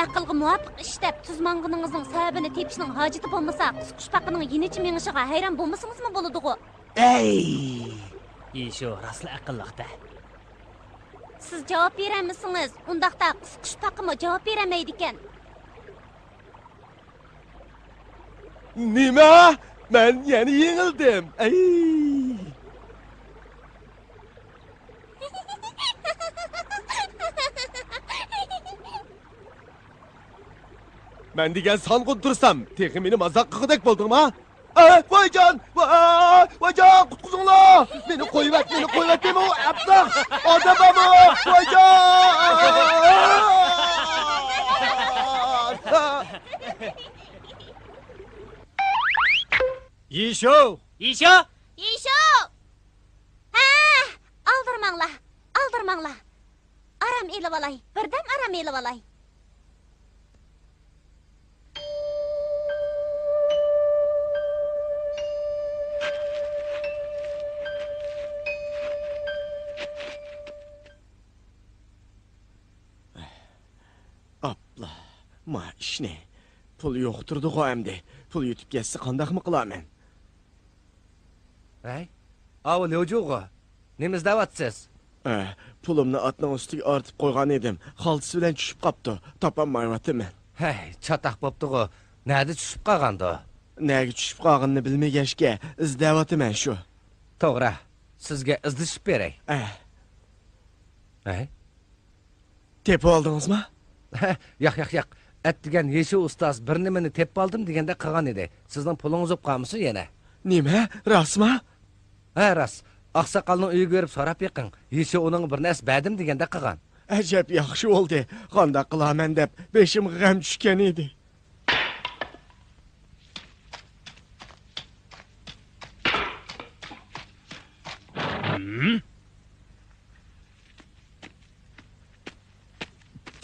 ئەقىلگە مۇۋاپىق ئىش دەپ تۈز ماڭغىنىڭىزنىڭ سەۋەبىنى تېپىشنىڭ ھاجىتى بولمىسا، قىسقۇچپاقىنىڭ يېنىچە مېڭىشىغا ھەيران بولمىسىڭىزمۇ بولىدىغۇ. ئەي! يىشۇ راستلا ئەقىللىق-دە. سىز جاۋاب بېرەلمىسىڭىز، ئۇنداقتا قىسقۇچپاقىمۇ جاۋاب بېرەلمەيدىكەن. نېمە؟ مەن يەنە يېڭىلدىم. ئەي! مەن دېگەن سانغۇن تۇرسام، تېخى مېنى مازاق قىلغۇدەك بولدۇڭما؟ ئە، ۋايجان! ۋاي، ۋايجان، قۇتقۇزۇڭلار! مېنى قويۇۋەت، مېنى قويۇۋەت دەيمەن، ئۇ ئەبلەخ ئادەم بارمۇ؟ ۋايجان! يىشۇ! يىشۇ! يىشۇ! ھە! ئالدىرىماڭلار، ئالدىرىماڭلار. ئارام ئېلىۋالاي، بىردەم ئارام ئېلىۋالاي. ئاپلا، ما ئىشنى. پۇل يوقتۇردىغۇ ئەمدى. پۇل يېتىپ كەتسە قانداقمۇ قىلارمەن؟ ھەي، ئاۋۇ ليۇجۇغۇ. نېمە ئىزدەۋاتىسىز؟ ئە، پۇلۇمنى ئاتنىڭ ئۈستىگە ئارتىپ قويغان ئىدىم. خالتىسى بىلەن چۈشۈپ قاپتۇ. تاپالمايۋاتىمەن. ھەي، چاتاق بوپتىغۇ. نەدە چۈشۈپ قالغاندۇ؟ نەگە چۈشۈپ قالغىنىنى بىلمىگەچكە، ئىزدەۋاتىمەن شۇ. توغرا. سىزگە ئىزدىشىپ بېرەي. ئە. ھەي؟ تېپىۋالدىڭىزمۇ؟ ياق، ياق، ياق. ئەتىگەن يېشۇ ئۇستاز بىر نېمىنى تېپىۋالدىم دېگەندەك قىلغان ئىدى. سىزنىڭ پۇلىڭىز بولۇپ قالمىسۇن يەنە؟ نېمە؟ راستمۇ؟ ھە، راست. ئاقساقالنىڭ ئۆيىگە بېرىپ سوراپ بېقىڭ. يېشۇ ئۇنىڭغا بىر نەرسە بەردىم دېگەندەك قىلغان. ئەجەب ياخشى بولدى. قانداق قىلارمەن دەپ بېشىمغا غەم چۈشكەن ئىدى.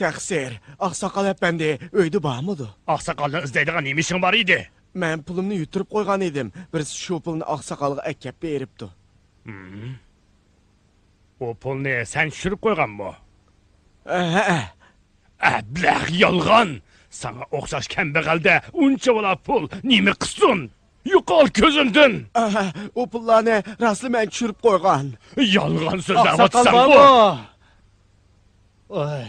تەقسىر، ئاقساقال ئەپەندى ئۆيدە بارمىدۇ؟ ئاقساقالنى ئىزدەيدىغان نېمە ئىشىڭ بار ئىدى؟ مەن پۇلۇمنى يۈتتۈرۈپ قويغان ئىدىم. بىرسى شۇ پۇلنى ئاقساقالغا ئەكەپ بېرىپتۇ. ھىم. ئۇ پۇلنى سەن چۈشۈرۈپ قويغانمۇ؟ ھەئە. ئەبلەخ يالغان! ساڭا ئوخشاش كەمبەغەلدە ئۇنچە بالا پۇل نېمە قىلسۇن؟ يوقال كۆزۈمدىن! ئەھە، ئۇ پۇللارنى راستلا مەن چۈشۈرۈپ قويغان. يالغان سۆزلەۋاتساڭغۇ! ئاقساقال بارمۇ؟ ئاي،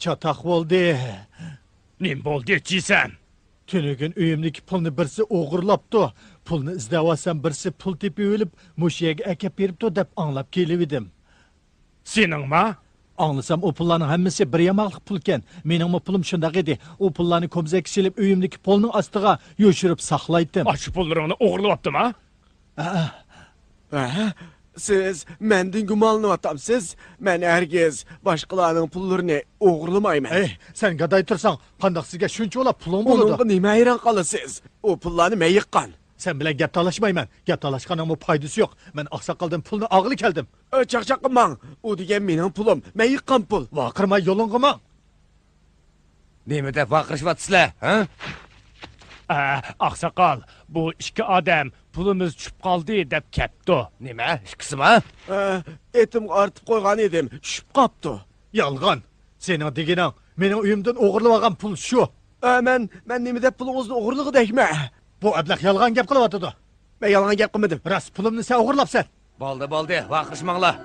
چاتاق بولدى. نېمە بولدى دېيسەن؟ تۈنۈگۈن ئۆيۈمدىكى پۇلنى بىرسى ئوغرىلاپتۇ. پۇلنى ئىزدەۋاتسام، بىرسى پۇل تېپىۋېلىپ، مۇشۇ يەرگە ئەكەپ بېرىپتۇ دەپ ئاڭلاپ كېلىۋىدىم. سېنىڭما؟ ئاڭلىسام، ئۇ پۇللارنىڭ ھەممىسى بىر ياماقلىق پۇلكەن. مېنىڭمۇ پۇلۇم شۇنداق ئىدى. ئۇ پۇللارنى كومزەككە سېلىپ، ئۆيۈمدىكى پولنىڭ ئاستىغا يوشۇرۇپ ساقلايتتىم. ئاشۇ پۇللىرىڭنى ئوغرىلاپتىما؟ ھە. ھە؟ سىز مەندىن گۇمانلىنىۋاتامسىز؟ مەن ھەرگىز باشقىلارنىڭ پۇللىرىنى ئوغرىلىمايمەن. ھەي، سەن گاداي تۇرساڭ، قانداق سىزگە شۇنچىۋالا پۇلۇڭ بولىدۇ؟ ئۇنىڭغا نېمە ھەيران قالىسىز؟ ئۇ پۇللارنى مەن يىغقان. سەن بىلەن گەپ تالاشمايمەن. گەپ تالاشقاننىڭمۇ پايدىسى يوق. مەن ئاقساقالدىن پۇلنى ئالغىلى كەلدىم. ئۆ، چاقچاق قىلماڭ. ئۇ دېگەن مېنىڭ پۇلۇم. مەن يىغقان پۇل. ۋارقىرىماي يولۇڭغا ماڭ. نېمە دەپ ۋارقىرىشىۋاتىسىلەر، ھە؟ ئە، ئاقساقال، بۇ ئىككى ئادەم پۇلىمىز چۈشۈپ قالدى دەپ كەپتۇ. نېمە؟ ئىككىسىما؟ ئە، ئېتىمغا ئارتىپ قويغان ئىدىم. چۈشۈپ قاپتۇ. يالغان. سېنىڭ دېگىنىڭ، مېنىڭ ئۆيۈمدىن ئوغرىلىۋالغان پۇل شۇ. ئە، مەن، مەن نېمە دەپ پۇلىڭىزنى ئوغرىلىغۇدەكمەن؟ بۇ ئەبلەخ يالغان گەپ قىلىۋاتىدۇ. مەن يالغان گەپ قىلمىدىم. راست، پۇلۇمنى سەن ئوغرىلاپسەن. بولدى، بولدى، ۋارقىرىشماڭلار.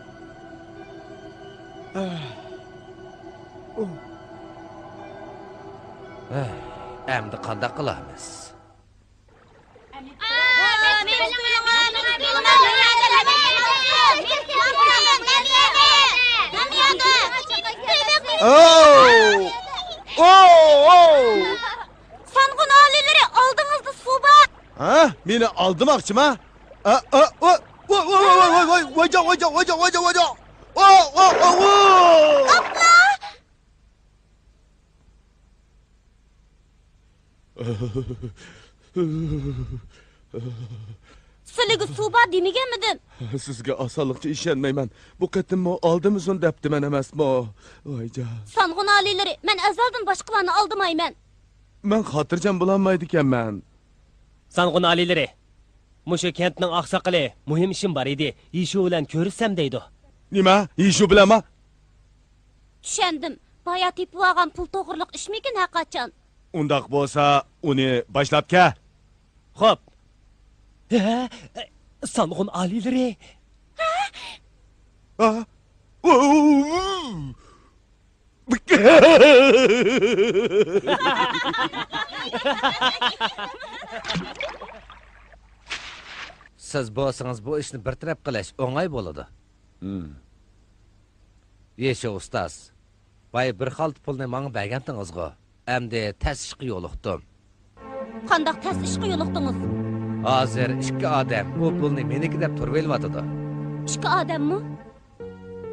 ئەمدى قانداق قىلارمىز؟ ئوو! ئوو! ئوو! سانغۇن ئالىيلىرى، ئالدىڭىزدا سۇ بار! ھە؟ مېنى ئالدىماقچىما؟ ئا، ئا، ۋا، ۋا، ۋايجان، ۋايجان، ۋايجان، ۋايجان، ۋايجان. ئا، ئا، ئا، ۋا! ئاپلا! سىلىگە سۇ بار دېمىگەنمىدىم؟ سىزگە ئاسانلىقچە ئىشەنمەيمەن. بۇ قېتىممۇ ئالدىمىسۇن دەپتىمەن ئەمەسمۇ؟ ۋايجان. سانغۇن ئالىيلىرى، مەن ئەزەلدىن باشقىلارنى ئالدىمايمەن. مەن خاتىرجەم بولالمايدىكەنمەن. سانغۇن ئالىيلىرى، مۇشۇ كەنتنىڭ ئاقساقىلى مۇھىم ئىشىم بار ئىدى، يىشۇ بىلەن كۆرۈشسەم دەيدۇ. نېمە؟ يىشۇ بىلەنما؟ چۈشەندىم. بايا تېپىۋالغان پۇل توغرىلىق ئىشمىكىن ھەرقاچان؟ ئۇنداق بولسا، ئۇنى باشلاپ كە. خوپ. ھە؟ سانغۇن ئالىيلىرى. ھە؟ سىز بولسىڭىز بۇ ئىشنى بىر تەرەپ قىلىش ئوڭاي بولىدۇ. ھىم. يېشۇ ئۇستاز، بايا بىر خالتا پۇلنى ماڭا بەرگەنتىڭىزغۇ؟ ئەمدى تەس ئىشقا يولۇقتۇم. قانداق تەس ئىشقا يولۇقتىڭىز؟ ھازىر ئىككى ئادەم بۇ پۇلنى مېنىڭكى دەپ تۇرۇۋېلىۋاتىدۇ. ئىككى ئادەممۇ؟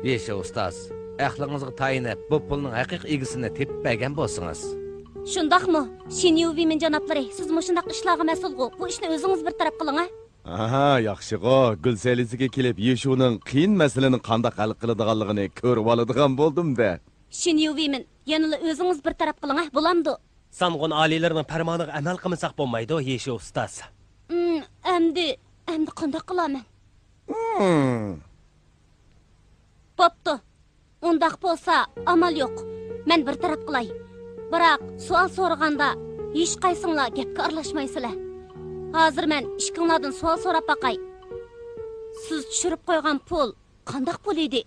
يېشۇ ئۇستاز، ئەقلىڭىزغا تايىنىپ، بۇ پۇلنىڭ ھەقىقىي ئىگىسىنى تېپىپ بەرگەن بولسىڭىز. شۇنداقمۇ؟ شىن يۇۋىمىن جانابلىرى، سىز مۇشۇنداق ئىشلارغا مەسئۇلغۇ، بۇ ئىشنى ئۆزىڭىز بىر تەرەپ قىلىڭ، ھە؟ ئاھا، ياخشىغۇ، گۈل سەيلىسىگە كېلىپ، يېشۇنىڭ قىيىن مەسىلىنى قانداق ھەل قىلىدىغانلىقىنى كۆرۈۋالىدىغان بولدۇم-دە. شىن يۇۋىمىن، يەنىلا ئۆزىڭىز بىر تەرەپ قىلىڭ، ھە، بولامدۇ؟ سانغۇن ئالىيلىرىنىڭ پەرمانىغا ئەمەل قىلمىساق بولمايدۇ، يېشۇ ئۇستاز. ئىم، ئەمدى، ئەمدى قانداق قىلارمەن؟ ھىم. بوپتۇ. ئۇنداق بولسا، ئامال يوق. مەن بىر تەرەپ قىلاي. بىراق، سوئال سورىغاندا، ھېچقايسىڭلار گەپكە ئارىلاشمايسىلەر. ھازىر مەن ئىككىڭلاردىن سوئال سوراپ باقاي. سىز چۈشۈرۈپ قويغان پۇل قانداق پۇل ئىدى؟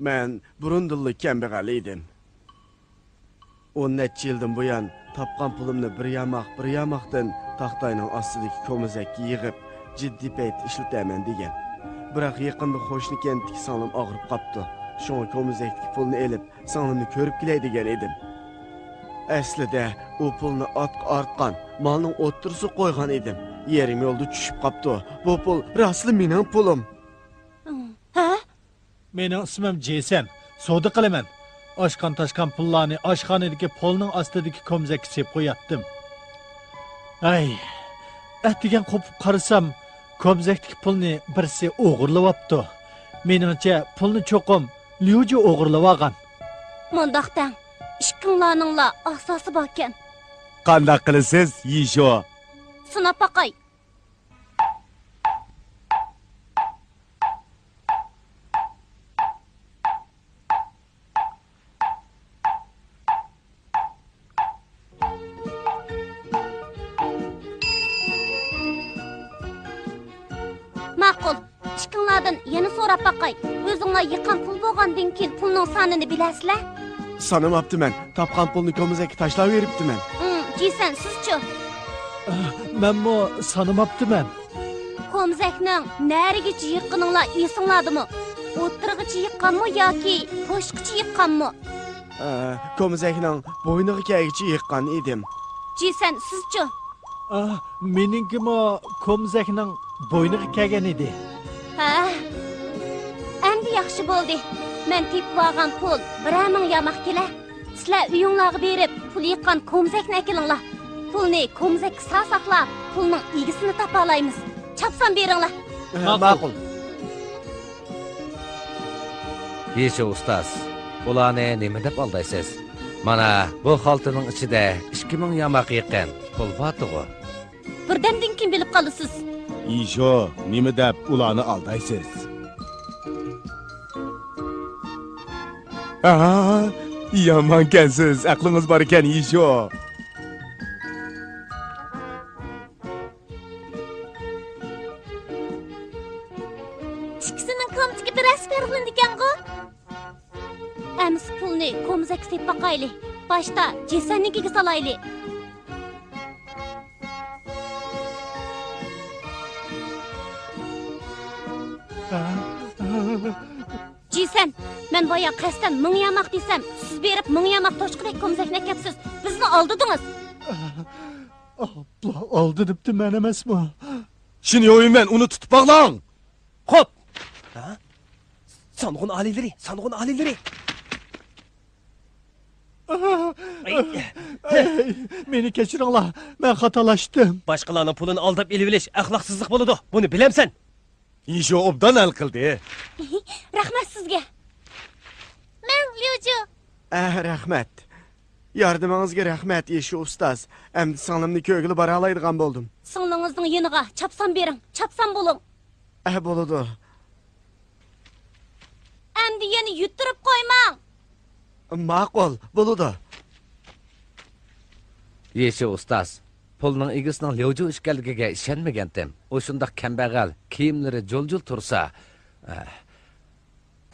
مەن بۇرۇندىنلا كەمبەغەل ئىدىم. ئون نەچچە يىلدىن بۇيان تاپقان پۇلۇمنى بىر ياماق، بىر ياماقتىن تاختاينىڭ ئاستىدىكى كومزەككە يىغىپ، جىددىي پەيتتە ئىشلىتەرمەن دېگەن. بىراق يېقىندا قوشنا كەنتتىكى سىڭلىم ئاغرىپ قاپتۇ. شۇڭا كومزەكتىكى پۇلنى ئېلىپ، سىڭلىمنى كۆرۈپ كېلەي دېگەن ئىدىم. ئەسلىدە، ئۇ پۇلنى ئاتقا ئارتقان، مالنىڭ ئوتتۇرىسىغا قويغان ئىدىم. يېرىم يولدا چۈشۈپ قاپتۇ. بۇ پۇل راستلا مېنىڭ پۇلۇم. ھە؟ مېنىڭ ئىسمىم جېيسەن. سودا قىلىمەن. ئاشقان-تاشقان پۇللارنى ئاشخانىدىكى پولنىڭ ئاستىدىكى كومزەككە سېلىپ قوياتتىم. ھەي، ئەتىگەن قوپۇپ قارىسام، كومزەكتىكى پۇلنى بىرسى ئوغرىلىۋاپتۇ. مېنىڭچە، پۇلنى چوقۇم ليۇجى ئوغرىلىۋالغان. مۇنداق دەڭ، ئىككىڭلارنىڭلا ئاساسى باركەن. قانداق قىلىسىز، يىشۇ؟ سىناپ باقاي. ماقۇل، ئىككىڭلاردىن يەنە سوراپ باقاي. ئۆزۈڭلار يىغقان پۇل بولغاندىن كېيىن پۇلنىڭ سانىنى بىلەسىلەر؟ سانىماپتىمەن. تاپقان پۇلنى كومزەككە تاشلاۋېرىپتىمەن. ئىم، جىسەن، سىزچۇ؟ مەنمۇ سانىماپتىمەن. كومزەكنىڭ نەرىگىچە يىغقىنىڭلار ئېسىڭلاردىمۇ؟ ئوتتۇرىغىچە يىغقانمۇ ياكى پوشقىچە يىغقانمۇ؟ ئە، كومزەكنىڭ بوينىغا كەلگۈچە يىغقان ئىدىم. جىسەن، سىزچۇ؟ ئا، مېنىڭكىمۇ كومزەكنىڭ بوينىغا كەلگەن ئىدى. ھە، ئەمدى ياخشى بولدى. مەن تېپىۋالغان پۇل بىرەر مىڭ ياماق كېلە. سىلەر ئۆيۈڭلارغا بېرىپ، پۇل يىغقان كومزەكنى ئەكېلىڭلار. پۇلنى كومزەككە سا ساقلاپ، پۇلنىڭ ئىگىسىنى تاپالايمىز. چاپسان بېرىڭلار. ماقۇل. يىشۇ ئۇستاز، ئۇلارنى نېمە دەپ ئالدايسىز؟ مانا، بۇ خالتىنىڭ ئىچىدە ئىككى مىڭ ياماق يېقىن پۇل بارتىغۇ. بىردەمدىن كېيىن بىلىپ قالىسىز. يىشۇ، نېمە دەپ ئۇلارنى ئالدايسىز؟ ئاھا، يامانكەنسىز، ئەقلىڭىز باركەن، يىشۇ. ئىككىسىنىڭ كومزىكى بىر ئاز پەرقلىنىدىكەنغۇ؟ ئەمىسە پۇلنى كومزەككە سېلىپ باقايلى. باشتا جېسەننىڭكىگە سالايلى. جىسەن، مەن بايا قەستەن مىڭ ياماق دېسەم، سىز بېرىپ مىڭ ياماق توشقۇدەك كومزەكنى ئەكەپسىز. بىزنى ئالدىدىڭىز. ئاپلا ئالدىنىپتىمەن ئەمەسمۇ؟ شىن يويمەن، ئۇنى تۇتۇپ باغلاڭ! خوپ! ھە؟ سانغۇن ئالىيلىرى، سانغۇن ئالىيلىرى! ئەي، مېنى كەچۈرۈڭلار، مەن خاتالاشتىم. باشقىلارنىڭ پۇلىنى ئالداپ ئېلىۋېلىش ئەخلاقسىزلىق بولىدۇ، بۇنى بىلەمسەن؟ يىشۇ ئوبدان ھەل قىلدى. رەھمەت سىزگە. مەن ليۇجۇ. ئەھ، رەھمەت. ياردىمىڭىزگە رەھمەت، يىشۇ ئۇستاز. ئەمدى سىڭلىمنى كۆرگىلى بارالايدىغان بولدۇم. سىڭلىڭىزنىڭ يېنىغا چاپسان بېرىڭ، چاپسان بولۇڭ. ئەھ، بولىدۇ. ئەمدى يەنە يۈتتۈرۈپ قويماڭ. ماقۇل، بولىدۇ. يىشۇ ئۇستاز، پۇلنىڭ ئىگىسىنىڭ ليۇجۇ ئىكەنلىكىگە ئىشەنمىگەنتىم. ئۇ شۇنداق كەمبەغەل، كىيىملىرى جۇل-جۇل تۇرسا. ئەھ.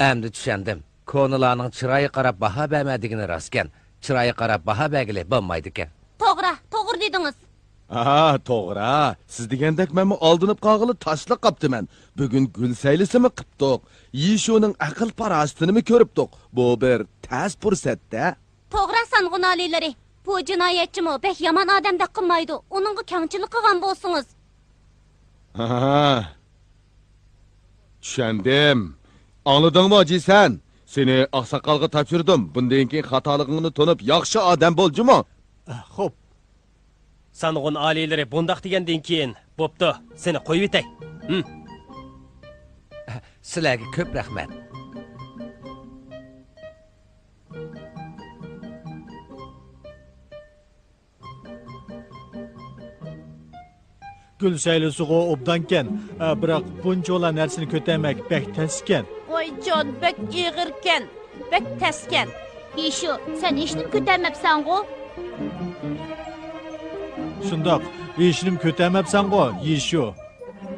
ئەمدى چۈشەندىم. كونىلارنىڭ چىرايى قاراپ باھا بەرمە دېگىنى راستكەن. چىرايى قاراپ باھا بەرگىلى بولمايدىكەن. توغرا، توغرا دېدىڭىز. ھا، توغرا. سىز دېگەندەك مەنمۇ ئالدىنىپ قالغىلى تاشلا قاپتىمەن. بۈگۈن گۈل سەيلىسىمۇ قىپتۇق. يىشۇنىڭ ئەقىل-پاراسىتىنىمۇ كۆرۈپتۇق. بۇ بىر تەس پۇرسەت-دە. توغرا، سانغۇن ئالىيلىرى. بۇ جىنايەتچىمۇ بەك يامان ئادەمدەك قىلمايدۇ. ئۇنىڭغا كەڭچىلىك قىلغان بولسىڭىز. ھا، چۈشەندىم. ئاڭلىدىڭمۇ، جىسەن؟ سېنى ئاقساقالغا تاپشۇردۇم. بۇندىن كېيىن خاتالىقىڭنى تونۇپ، ياخشى ئادەم بول، جۇمۇ. ئە، خوپ. سانغۇن ئالىيلىرى بۇنداق دېگەندىن كېيىن، بوپتۇ، سېنى قويۇۋېتەي. ھىم. سىلەرگە كۆپ رەھمەت. گۈل سەيلىسىغۇ ئوبدانكەن، ئە، بىراق بۇنچىۋالا نەرسىنى كۆتەرمەك بەك تەسكەن. ۋايجان، بەك ئېغىركەن، بەك تەسكەن. يىشۇ، سەن ھېچنېمە كۆتەرمەپسەنغۇ؟ شۇنداق، ھېچنېمە كۆتەرمەپسەنغۇ، يىشۇ؟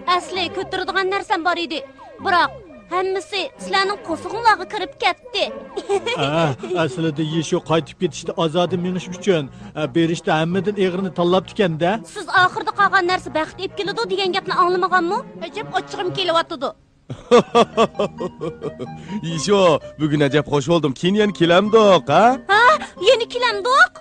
ئەسلى كۆتۈرىدىغان نەرسەم بار ئىدى، بىراق ھەممىسى سىلەرنىڭ قورسىقىڭلارغا كىرىپ كەتتى. ئە، ئەسلىدە يىشۇ قايتىپ كېتىشتە ئازادە مېڭىش ئۈچۈن، ئە، بېرىشتا ھەممىدىن ئېغىرىنى تاللاپتىكەن-دە. سىز ئاخىرىدا قالغان نەرسە بەخت ئېلىپ كېلىدۇ دېگەن گەپنى ئاڭلىمىغانمۇ؟ ئەجەب ئاچچىقىم كېلىۋاتىدۇ. يىشۇ، بۈگۈن ئەجەب خوش بولدۇم. كېيىن يەنە كېلەمدۇق، ھە؟ ھە، يەنە كېلەمدۇق؟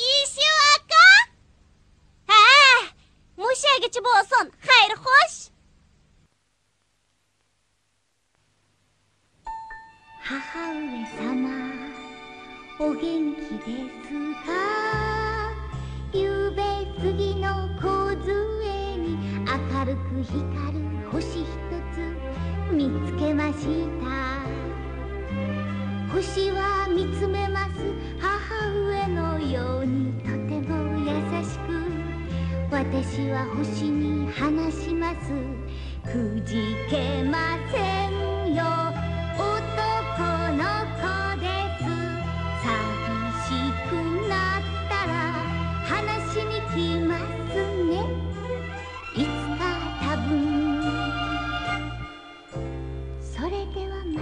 يىشۇ ئاكا؟ ھە، مۇشۇ يەرگىچە بولسۇن. خەير خوش. 母上様、お元気ですか？夕べ過ぎの梢に明るく光る星一つ見つけました。星は見つめます、母上のようにとても優しく。私は星に話します。 くじけませんよ、男の子です。寂しくなったら話しに来ますね、いつか多分。それではま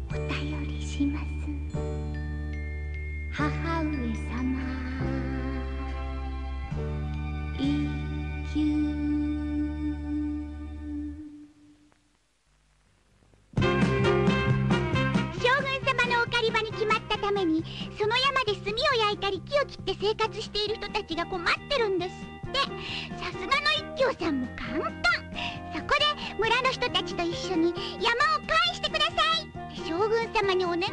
たお便りします、母上様。 将軍様のお狩り場に決まったために、その山で炭を焼いたり木を切って生活している人たちが困ってるんですって。さすがの一休さんも簡単。そこで村の人たちと一緒に山を返してくださいって将軍様にお願い